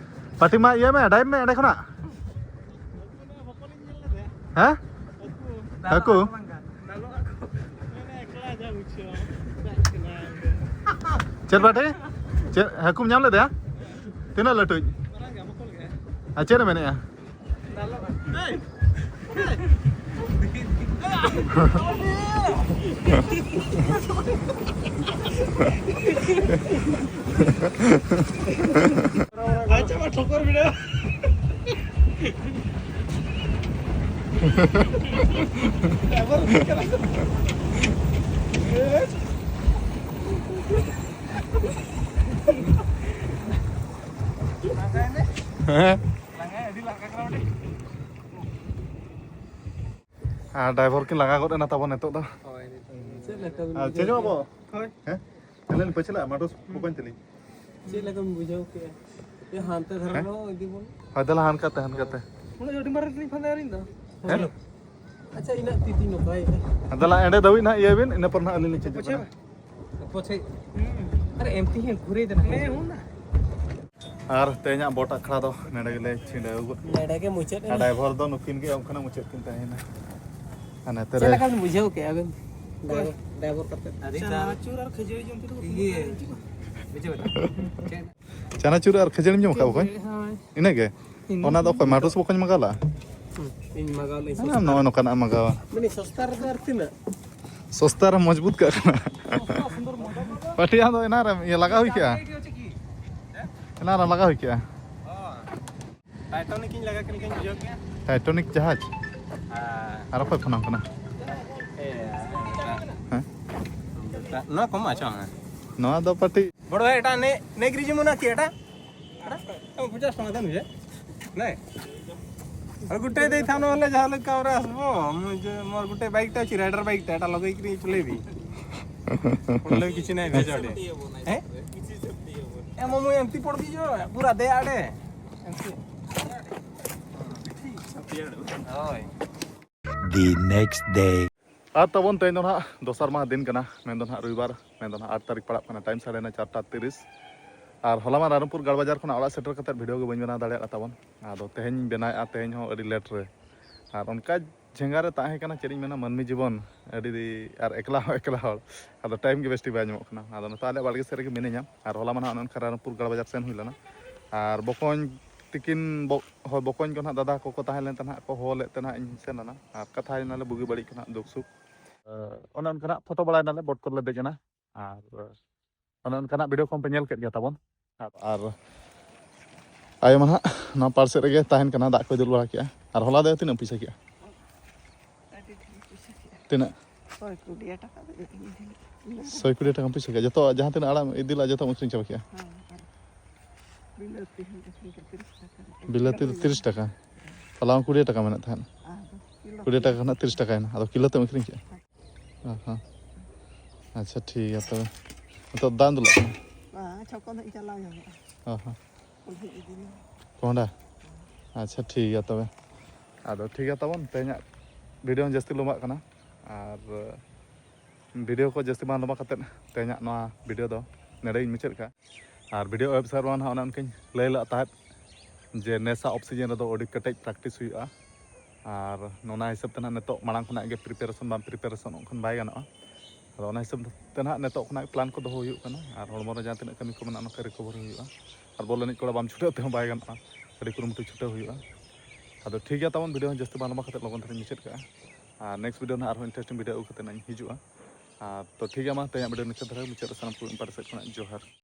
ᱯᱟᱴᱤ ᱢᱟ ᱤᱭᱟᱹ ᱢᱮ, dive ᱢᱮ ᱮᱸᱰᱮ ᱠᱷᱚᱱᱟᱜ᱾ ᱦᱮᱸ? ᱦᱟᱹᱠᱩ? ᱪᱮᱫ ᱯᱟᱴᱤ? ᱪᱮᱫ ᱦᱟᱹᱠᱩᱢ ᱧᱟᱢ ᱞᱮᱫᱮᱭᱟ? ᱛᱤᱱᱟᱹᱜ ᱞᱟᱹᱴᱩᱭᱤᱡ? ᱟᱨ ᱪᱮᱫ ᱮ ᱢᱮᱱᱮᱜᱼᱟ? ᱟᱪᱪᱷᱟ, ᱢᱟ ᱴᱷᱚᱠᱚᱨ ᱵᱤᱰᱟᱹᱣ᱾ ᱦᱮᱸ᱾ ᱟᱨ ᱰᱨᱟᱭᱵᱷᱟᱨ ᱠᱤᱱ ᱞᱟᱸᱜᱟ ᱜᱚᱫ ᱮᱱᱟ ᱛᱟᱵᱚᱱ ᱱᱤᱛᱚᱜ ᱫᱚ᱾ ᱦᱳᱭ, ᱱᱤᱛᱚᱜ ᱪᱮᱫ ᱞᱮᱠᱟ ᱵᱤᱱ ᱟᱨ ᱵᱩᱡᱷᱟᱹᱣ ᱪᱮᱫ ᱦᱚᱸ ᱠᱮᱫᱟ? ᱵᱟᱵᱚ? ᱦᱳᱭ᱾ ᱦᱮᱸ? ᱟᱞᱮ ᱞᱤᱧ ᱯᱟᱹᱪᱷᱞᱟᱹᱜᱼᱟ, ᱢᱟᱴᱳᱥ ᱵᱚᱠᱚᱧ ᱛᱟᱹᱞᱤᱧ᱾ ᱪᱮᱫ ᱞᱮᱠᱟᱢ ᱵᱩᱡᱷᱟᱹᱣ ᱠᱮᱫᱼᱟ? ᱡᱮ ᱦᱟᱱᱛᱮ ᱫᱷᱟᱨᱮ ᱦᱮᱸ? ᱦᱚᱸ ᱤᱫᱤ ᱵᱚᱱ᱾ ᱦᱳᱭ, ᱫᱮᱞᱟ ᱦᱟᱱᱠᱟᱛᱮ, ᱦᱟᱱᱠᱟᱛᱮ᱾ ᱩᱱᱟᱹᱜ ᱟᱹᱰᱤ ᱢᱟᱨᱟᱝ ᱨᱮᱞᱤᱧ ᱯᱷᱟᱸᱫᱟᱭᱟ ᱟᱹᱞᱤᱧ ᱫᱚ᱾ ᱦᱮᱸ? ᱟᱪᱪᱷᱟ, ᱤᱱᱟᱹᱜ ᱛᱤ ᱛᱤᱧ ᱱᱚᱝᱠᱟᱭᱮᱫᱼᱟ᱾ ᱫᱮᱞᱟ ᱮᱸᱰᱮ ᱫᱷᱟᱹᱵᱤᱡ ᱱᱟᱦᱟᱜ ᱤᱭᱟᱹᱭ ᱵᱤᱱ, ᱤᱱᱟᱹ ᱯᱚᱨ ᱱᱟᱦᱟᱜ ᱟᱹᱞᱤᱧ ᱞᱤᱧ ᱪᱮᱸᱡᱚᱜ ᱯᱚᱪᱷᱮ ᱠᱟᱱᱟ᱾ ᱵᱟᱝ? ᱯᱚᱪᱷᱮ᱾ ᱦᱩᱸ᱾ ᱟᱨᱮ, ᱮᱢᱛᱤ ᱦᱤᱧ ᱜᱷᱩᱨᱟᱹᱭ ᱫᱮᱱᱟ᱾ ᱦᱮᱸ, ᱦᱩᱭ ᱱᱟ᱾ ᱟᱨ ᱛᱮᱦᱮᱧᱟᱜ ᱵᱚᱴ ᱟᱠᱷᱲᱟ ᱫᱚ ᱱᱚᱰᱮ ᱜᱮᱞᱮ ᱪᱷᱤᱰᱟᱹᱣ ᱜᱚᱫ ᱠᱮᱫᱟ᱾ ᱱᱚᱰᱮ ᱜᱮ ᱢᱩᱪᱟᱹᱫ ᱟᱨ ᱮᱱᱟ᱾ ᱰᱨᱟᱭᱵᱷᱟᱨ ᱫᱚ ᱱᱩᱠᱤᱱ ᱜᱮ ᱩᱱᱠᱤᱱᱟᱜ ᱢᱩᱪᱟᱹᱫ ᱠᱤᱱ ᱛᱟᱦᱮᱸᱭᱮᱱᱟ᱾ ᱟᱨ ᱱᱚᱛᱮ ᱪᱮᱫ ᱨᱮ ᱞᱮᱠᱟ ᱵᱤᱱ ᱵᱩᱡᱷᱟᱹᱣ ᱠᱮᱫᱼᱟ ᱟᱹᱵᱤᱱ? ᱰᱨᱟᱭᱵᱷᱟᱨ, ᱰᱨᱟᱭᱵᱷᱟᱨ ᱠᱟᱛᱮ? ᱟᱹᱰᱤ ᱪᱟᱱᱟᱪᱩᱨ ᱟᱨ ᱠᱷᱟᱹᱡᱟᱹᱲᱤ ᱡᱚᱢ ᱛᱮᱫᱚ ᱤᱭᱟᱹ, ᱵᱩᱡᱷᱟᱹᱣ ᱠᱮᱫᱟ? ᱪᱟᱱᱟᱪᱩᱨ ᱟᱨ ᱠᱷᱟᱹᱡᱟᱹᱲᱤᱢ ᱡᱚᱢ ᱟᱠᱟᱫ ᱵᱚᱠᱚᱧ? ᱦᱳᱭ᱾ ᱤᱱᱟᱹᱜᱮ? ᱤᱱᱟᱹ ᱚᱱᱟ ᱫᱚ ᱚᱠᱚᱭ ᱢᱟᱴᱩᱥ ᱵᱚᱠᱚᱧ ᱢᱟᱜᱟᱣ ᱞᱟᱜᱼᱟ? ᱦᱩᱸ, ᱤᱧ ᱢᱟᱜᱟᱣ ᱞᱟᱹᱧ ᱦᱮᱸ, ᱥᱚᱥᱛᱟ ᱱᱚᱜᱼᱚᱭ ᱨᱮ᱾ ᱱᱚᱝᱠᱟᱱᱟᱜ ᱮᱢ ᱢᱟᱜᱟᱣᱟ᱾ ᱢᱟᱱᱮ ᱥᱚᱥᱛᱟ ᱨᱮᱫᱚ ᱟᱨ ᱛᱤᱱᱟᱹᱜ? ᱥᱚᱥᱛᱟ ᱨᱮ ᱢᱚᱡᱽᱵᱩᱛ ᱠᱟᱜ ᱠᱟᱱᱟ᱾ ᱯᱟᱹᱴᱤ ᱟᱢ ᱫᱚ ᱮᱱᱟᱱ ᱨᱮᱢ ᱤᱭᱟᱹ ᱞᱟᱜᱟᱣ ᱦᱩᱭ ᱠᱮᱜᱼᱟ? ᱮᱱᱟᱱ ᱨᱮᱢ ᱞᱟᱜᱟᱣ ᱦᱩᱭ ᱠᱮᱜᱼᱟ? ᱴᱟᱭᱴᱟᱱᱤᱠ ᱤᱧ ᱞᱟᱜᱟ ᱠᱮᱫ ᱞᱮᱠᱟᱧ ᱵᱩᱡᱷᱟᱹᱣ ᱠᱮᱜᱼᱟ᱾ ᱴᱟᱭᱴᱟᱱᱤᱠ ᱡᱟᱦᱟᱡᱽ? ᱦᱮᱸ᱾ ᱟᱨ ᱚᱠᱚᱭ ᱯᱷᱳᱱᱟᱢ ᱠᱟᱱᱟ? ᱮ, ᱦᱮᱸ? ᱱᱚᱣᱟ ᱠᱚᱢ ᱟᱪᱪᱷᱟ᱾ ᱱᱚᱣᱟ ᱫᱚ ᱯᱟᱹᱴᱤ ᱵᱚᱲᱚ ᱮᱴᱟ ᱱᱮ, ᱱᱮᱜᱽᱨᱤ ᱡᱮᱢᱚᱱ ᱟᱨᱠᱤ ᱮᱴᱟ᱾ ᱮ, ᱯᱚᱧᱪᱟᱥ ᱴᱟᱠᱟ ᱫᱮᱱ ᱵᱩᱡᱷᱟᱹᱣ᱾ ᱱᱮ᱾ ᱟᱨ ᱜᱩᱴᱟᱹᱭ ᱫᱮᱭ ᱛᱷᱟᱱ ᱵᱚᱞᱮ ᱡᱟᱦᱟᱸ ᱞᱮᱠᱟ ᱚᱨ ᱟᱥᱵᱚ, ᱢᱩᱡᱮ ᱢᱚᱨ ᱜᱩᱴᱟᱹᱭ ᱵᱟᱭᱤᱠ ᱴᱟ ᱪᱤ ᱨᱟᱭᱰᱟᱨ ᱵᱟᱭᱤᱠ ᱴᱟ, ᱮᱴᱟ ᱞᱚᱜᱮ ᱠᱤᱨᱤᱧ ᱪᱩᱞᱮ ᱵᱤ᱾ ᱩᱱᱞᱮ ᱠᱤᱪᱷᱤ ᱱᱟᱭ ᱵᱷᱮᱡᱟ ᱰᱮ᱾ ᱦᱮᱸ? ᱮ ᱢᱚᱢᱚ ᱮᱢ ᱛᱤ ᱯᱚᱲ ᱵᱤᱡᱚ, ᱯᱩᱨᱟ ᱫᱮ ᱟᱰᱮ᱾ ᱮᱢ ᱛᱤ᱾ ᱦᱳᱭ᱾ The next day. ᱟᱨ ᱛᱟᱵᱚᱱ ᱛᱮᱦᱮᱧ ᱫᱚ ᱱᱟᱦᱟᱜ ᱫᱚᱥᱟᱨ ᱢᱟᱦᱟ ᱫᱤᱱ ᱠᱟᱱᱟ, ᱢᱮᱱᱫᱚ ᱱᱟᱦᱟᱜ ᱨᱚᱵᱤᱵᱟᱨ, ᱢᱮᱱᱫᱚ ᱱᱟᱦᱟᱜ ᱟᱴ ᱛᱟᱹᱨᱤᱠᱷ ᱯᱟᱲᱟᱜ ᱠᱟᱱᱟ, ᱴᱟᱭᱤᱢ ᱥᱟᱰᱮᱭᱮᱱᱟ ᱪᱟᱨᱴᱟ ᱛᱤᱨᱤᱥ᱾ ᱟᱨ ᱦᱚᱞᱟ ᱢᱟ ᱨᱟᱭᱨᱚᱝᱯᱩᱨ ᱜᱟᱲ ᱵᱟᱡᱟᱨ ᱠᱷᱚᱱᱟᱜ ᱚᱲᱟᱜ ᱥᱮᱴᱮᱨ ᱠᱟᱛᱮᱫ ᱵᱷᱤᱰᱤᱭᱳ ᱜᱮ ᱵᱟᱹᱧ ᱵᱮᱱᱟᱣ ᱫᱟᱲᱮᱭᱟᱜᱼᱟ ᱛᱟᱵᱚᱱ᱾ ᱟᱫᱚ ᱛᱮᱦᱮᱧ ᱵᱮᱱᱟᱣᱮᱫᱼᱟ, ᱛᱮᱦᱮᱧ ᱦᱚᱸ ᱟᱹᱰᱤ ᱞᱮᱴ ᱨᱮ᱾ ᱟᱨ ᱚᱱᱠᱟ ᱡᱷᱮᱸᱜᱟ ᱨᱮ ᱛᱟᱦᱮᱸ ᱠᱟᱱᱟ, ᱪᱮᱫ ᱤᱧ ᱢᱮᱱᱟ, ᱢᱟᱹᱱᱢᱤ ᱡᱤᱵᱚᱱ ᱟᱹᱰᱤ, ᱟᱨ ᱮᱠᱞᱟ ᱦᱚᱸ ᱮᱠᱞᱟ ᱦᱚᱲ, ᱟᱫᱚ ᱴᱟᱭᱤᱢ ᱜᱮ ᱵᱮᱥ ᱴᱷᱤᱠ ᱵᱟᱭ ᱧᱟᱢᱚᱜ ᱠᱟᱱᱟ᱾ ᱟᱫᱚ ᱱᱤᱛᱚᱜ ᱟᱞᱮ ᱵᱟᱲᱜᱮ ᱥᱮᱫ ᱨᱮᱜᱮ ᱢᱤᱱᱟᱹᱧᱟ᱾ ᱟᱨ ᱦᱚᱞᱟ ᱢᱟ ᱱᱟᱦᱟᱜ ᱚᱱᱮ ᱚᱱᱠᱟ ᱨᱟᱭᱨᱚᱝᱯᱩᱨ ᱜᱟᱲ ᱵᱟᱡᱟᱨ ᱥᱮᱱ ᱦᱩᱭ ᱞᱮᱱᱟ᱾ ᱟᱨ ᱵᱚᱠᱚᱧ ᱛᱤᱠᱤᱱ ᱵᱚ-, ᱦᱳᱭ, ᱵᱚᱠᱚᱧ ᱠᱚ ᱱᱟᱦᱟᱜ ᱫᱟᱫᱟ ᱠᱚᱠᱚ ᱛᱟᱦᱮᱸ ᱞᱮᱱ ᱛᱟᱦᱮᱸ ᱱᱟᱦᱟᱜ ᱠᱚ ᱦᱚᱦᱚ ᱞᱮᱫ ᱛᱮ ᱱᱟᱦᱟᱜ ᱤᱧ ᱥᱮᱱ ᱞᱮᱱᱟ ᱟᱨ ᱠᱟᱛᱷᱟᱭ ᱱᱟᱞᱮ ᱵᱩᱜᱤ ᱵᱟᱹᱲᱤᱡ ᱠᱚ ᱱᱟᱦᱟᱜ ᱫᱩᱠ ᱥᱩᱠ᱾ ᱚᱱᱮ ᱚᱱᱠᱟ ᱱᱟᱦᱟᱜ ᱯᱷᱳᱴᱳ ᱵᱟᱲᱟᱭ ᱱᱟᱞᱮ, ᱵᱳᱴ ᱠᱚᱨᱮ ᱞᱮ ᱫᱮᱡ ᱮᱱᱟ᱾ ᱟᱨ ᱚᱱᱮ ᱚᱱᱠᱟᱱᱟᱜ ᱵᱷᱤᱰᱤᱭᱳ ᱠᱚᱦᱚᱸ ᱯᱮ ᱧᱮᱞ ᱠᱮᱫ ᱜᱮᱭᱟ ᱛᱟᱵᱚᱱ᱾ ᱟᱨ ᱟᱭᱳ ᱢᱟ ᱱᱟᱦᱟᱜ ᱱᱚᱣᱟ ᱯᱟᱲ ᱥᱮᱫ ᱨᱮᱜᱮ ᱛᱟᱦᱮᱱ ᱠᱟᱱᱟ, ᱫᱟᱜ ᱠᱚᱭ ᱫᱩᱞ ᱵᱟᱲᱟ ᱠᱮᱜᱼᱟ᱾ ᱟᱨ ᱦᱚᱞᱟ ᱫᱚ ᱛᱤᱱᱟᱹᱜ ᱮᱢ ᱯᱚᱭᱥᱟ ᱠᱮᱜᱼᱟ? ᱟᱹᱰᱤ ᱰᱷᱮᱨ ᱯᱚᱭᱥᱟ ᱠᱮᱜᱼᱟ᱾ ᱛᱤᱱᱟᱹᱜ? ᱥᱚᱭ ᱠᱩᱲᱤ ᱴᱟᱠᱟ ᱫᱚ ᱤᱫᱤ ᱞᱮᱫ᱾ ᱥᱚᱭ ᱠᱩᱲᱤ ᱴᱟᱠᱟᱢ ᱯᱚᱭᱥᱟ ᱠᱮᱜᱼᱟ? ᱡᱚᱛᱚ ᱡᱟᱦᱟᱸ ᱛᱤᱱᱟᱹᱜ ᱟᱲᱟᱜ ᱤᱫᱤ ᱞᱮᱫᱼᱟ, ᱡᱚᱛᱚᱢ ᱟᱹᱠᱷᱨᱤᱧ ᱪᱟᱵᱟ ᱠᱮᱜᱼᱟ? ᱦᱮᱸ, ᱟᱨ ᱵᱤᱞᱟᱹᱛᱤ ᱦᱚᱸ ᱟᱹᱠᱷᱨᱤᱧ ᱠᱮᱫ ᱛᱤᱨᱤᱥ ᱴᱟᱠᱟ᱾ ᱵᱤᱞᱟᱹᱛᱤ ᱫᱚ ᱛᱤᱨᱤᱥ ᱴᱟᱠᱟ᱾ ᱦᱚᱞᱟ ᱦᱚᱸ ᱠᱩᱲᱤ ᱴᱟᱠᱟ ᱢᱮᱱᱮᱫ ᱛᱟᱦᱮᱸᱫ᱾ ᱟᱫᱚ ᱠᱤᱞᱳ ᱠᱩᱲᱤ ᱴᱟᱠᱟ ᱠᱷᱚᱱᱟᱜ ᱛᱤᱨᱤᱥ ᱴᱟᱠᱟᱭᱮᱱᱟ, ᱟᱫᱚ ᱠᱤᱞᱳ ᱛᱮᱢ ᱟᱹᱠᱷᱨᱤᱧ ᱠᱮᱜᱼᱟ? ᱦᱮᱸ᱾ ᱚ ᱦᱚᱸ᱾ ᱟᱪᱪᱷᱟ, ᱴᱷᱤᱠ ᱜᱮᱭᱟ ᱛᱚᱵᱮ᱾ ᱱᱤᱛᱚᱜ ᱫᱟᱜ ᱫᱩᱞᱟᱜ ᱠᱟᱱᱟ? ᱵᱟᱝ, ᱪᱷᱚᱠ ᱫᱚ ᱪᱟᱞᱟᱣ ᱧᱚᱜᱚᱜᱼᱟ᱾ ᱚ ᱦᱚᱸ᱾ ᱠᱩᱞᱦᱤ ᱤᱫᱤ ᱢᱮ᱾ ᱠᱚᱸᱦᱰᱟ? ᱟᱪᱪᱷᱟ, ᱴᱷᱤᱠ ᱜᱮᱭᱟ ᱛᱚᱵᱮ᱾ ᱟᱫᱚ ᱴᱷᱤᱠ ᱜᱮᱭᱟ ᱛᱟᱵᱚᱱ, ᱛᱮᱦᱮᱧᱟᱜ ᱵᱷᱤᱰᱤᱭᱳ ᱦᱚᱸ ᱡᱟᱹᱥᱛᱤ ᱞᱚᱢᱵᱟᱜ ᱠᱟᱱᱟ᱾ ᱟᱨ ᱵᱷᱤᱰᱤᱭᱳ ᱠᱚ ᱡᱟᱹᱥᱛᱤ ᱵᱟᱝ ᱞᱚᱢᱵᱟ ᱠᱟᱛᱮᱫ ᱛᱮᱦᱮᱧᱟᱜ ᱱᱚᱣᱟ ᱵᱷᱤᱰᱤᱭᱳ ᱫᱚ ᱱᱚᱰᱮ ᱜᱤᱧ ᱢᱩᱪᱟᱹᱫ ᱠᱟᱜᱼᱟ᱾ ᱟᱨ ᱵᱷᱤᱰᱤᱭᱳ ᱮᱦᱚᱵ ᱥᱮᱫ ᱨᱮᱢᱟ ᱱᱟᱦᱟᱜ ᱚᱱᱮ ᱚᱱᱠᱟᱧ ᱞᱟᱹᱭ ᱞᱮᱫ ᱛᱟᱦᱮᱸᱫ ᱡᱮ ᱱᱮᱥᱟᱜ ᱚᱯᱷ ᱥᱤᱡᱤᱱ ᱨᱮᱫᱚ ᱟᱹᱰᱤ ᱠᱮᱴᱮᱡ ᱯᱨᱮᱠᱴᱤᱥ ᱦᱩᱭᱩᱜᱼᱟ᱾ ᱟᱨ ᱚᱱᱟ ᱦᱤᱥᱟᱹᱵ ᱛᱮ ᱱᱟᱦᱟᱜ ᱱᱤᱛᱚᱜ ᱢᱟᱲᱟᱝ ᱠᱷᱚᱱᱟᱜ ᱜᱮ ᱯᱨᱤᱯᱟᱨᱮᱥᱚᱱ ᱵᱟᱢ ᱯᱨᱤᱯᱟᱨᱮᱥᱚᱱᱚᱜ ᱠᱷᱟᱱ ᱵᱟᱭ ᱜᱟᱱᱚᱜᱼᱟ᱾ ᱟᱫᱚ ᱚᱱᱟ ᱦᱤᱥᱟᱹᱵ ᱛᱮ ᱱᱟᱦᱟᱜ ᱱᱤᱛᱚᱜ ᱠᱷᱚᱱᱟᱜ ᱯᱞᱟᱱ ᱠᱚ ᱫᱚᱦᱚ ᱦᱩᱭᱩᱜ ᱠᱟᱱᱟ᱾ ᱟᱨ ᱦᱚᱲᱢᱚ ᱨᱮ ᱡᱟᱦᱟᱸ ᱛᱤᱱᱟᱹᱜ ᱠᱟᱹᱢᱤ ᱠᱚ ᱢᱮᱱᱟᱜᱼᱟ, ᱚᱱᱟ ᱠᱚ ᱨᱤᱠᱚᱵᱷᱟᱨᱤ ᱦᱩᱭᱩᱜᱼᱟ᱾ ᱟᱨ ᱵᱚᱞ ᱮᱱᱮᱡ ᱠᱚᱲᱟ ᱵᱟᱢ ᱪᱷᱩᱴᱟᱹᱣ ᱛᱮᱦᱚᱸ ᱵᱟᱭ ᱜᱟᱱᱚᱜᱼᱟ, ᱟᱹᱰᱤ ᱠᱩᱨᱩᱢᱩᱴᱩ ᱪᱷᱩᱴᱟᱹᱣ ᱦᱩᱭᱩᱜᱼᱟ᱾ ᱟᱫᱚ ᱴᱷᱤᱠ ᱜᱮᱭᱟ ᱛᱟᱵᱚᱱ, ᱵᱷᱤᱰᱤᱭᱳ ᱦᱚᱸ ᱡᱟᱹᱥᱛᱤ ᱵᱟᱝ ᱞᱚᱢᱵᱟ ᱠᱟᱛᱮᱫ ᱞᱚᱜᱚᱱ ᱫᱷᱟᱨᱟᱧ ᱢᱩᱪᱟᱹᱫ ᱠᱟᱜᱼᱟ᱾ ᱟᱨ ᱱᱮᱠᱥᱴ ᱵᱷᱤᱰᱤᱭᱳ ᱱᱟᱦᱟᱜ ᱟᱨᱦᱚᱸ ᱤᱱᱴᱟᱨᱮᱥᱴᱤᱝ ᱵᱷᱤᱰᱤᱭᱳ ᱟᱹᱜᱩ ᱠᱟᱛᱮᱫ ᱱᱟᱜ ᱤᱧ ᱦᱤᱡᱩᱜᱼᱟ᱾ ᱟᱨ ᱛᱚ ᱴᱷᱤᱠ ᱜᱮᱭᱟ, ᱢᱟ ᱛᱮᱦᱮᱧᱟᱜ ᱵᱷᱤᱰᱤᱭᱳ ᱱᱤᱝᱠᱟᱹ ᱫᱷᱟᱨᱟ ᱜᱮ ᱢᱩᱪᱟᱹᱫ ᱨᱮ ᱥᱟᱱᱟᱢ ᱠᱚ ᱤᱧ ᱯᱟᱦᱴᱟ ᱥᱮᱫ ᱠᱷᱚᱱᱟᱜ ᱡᱚᱦᱟᱨ᱾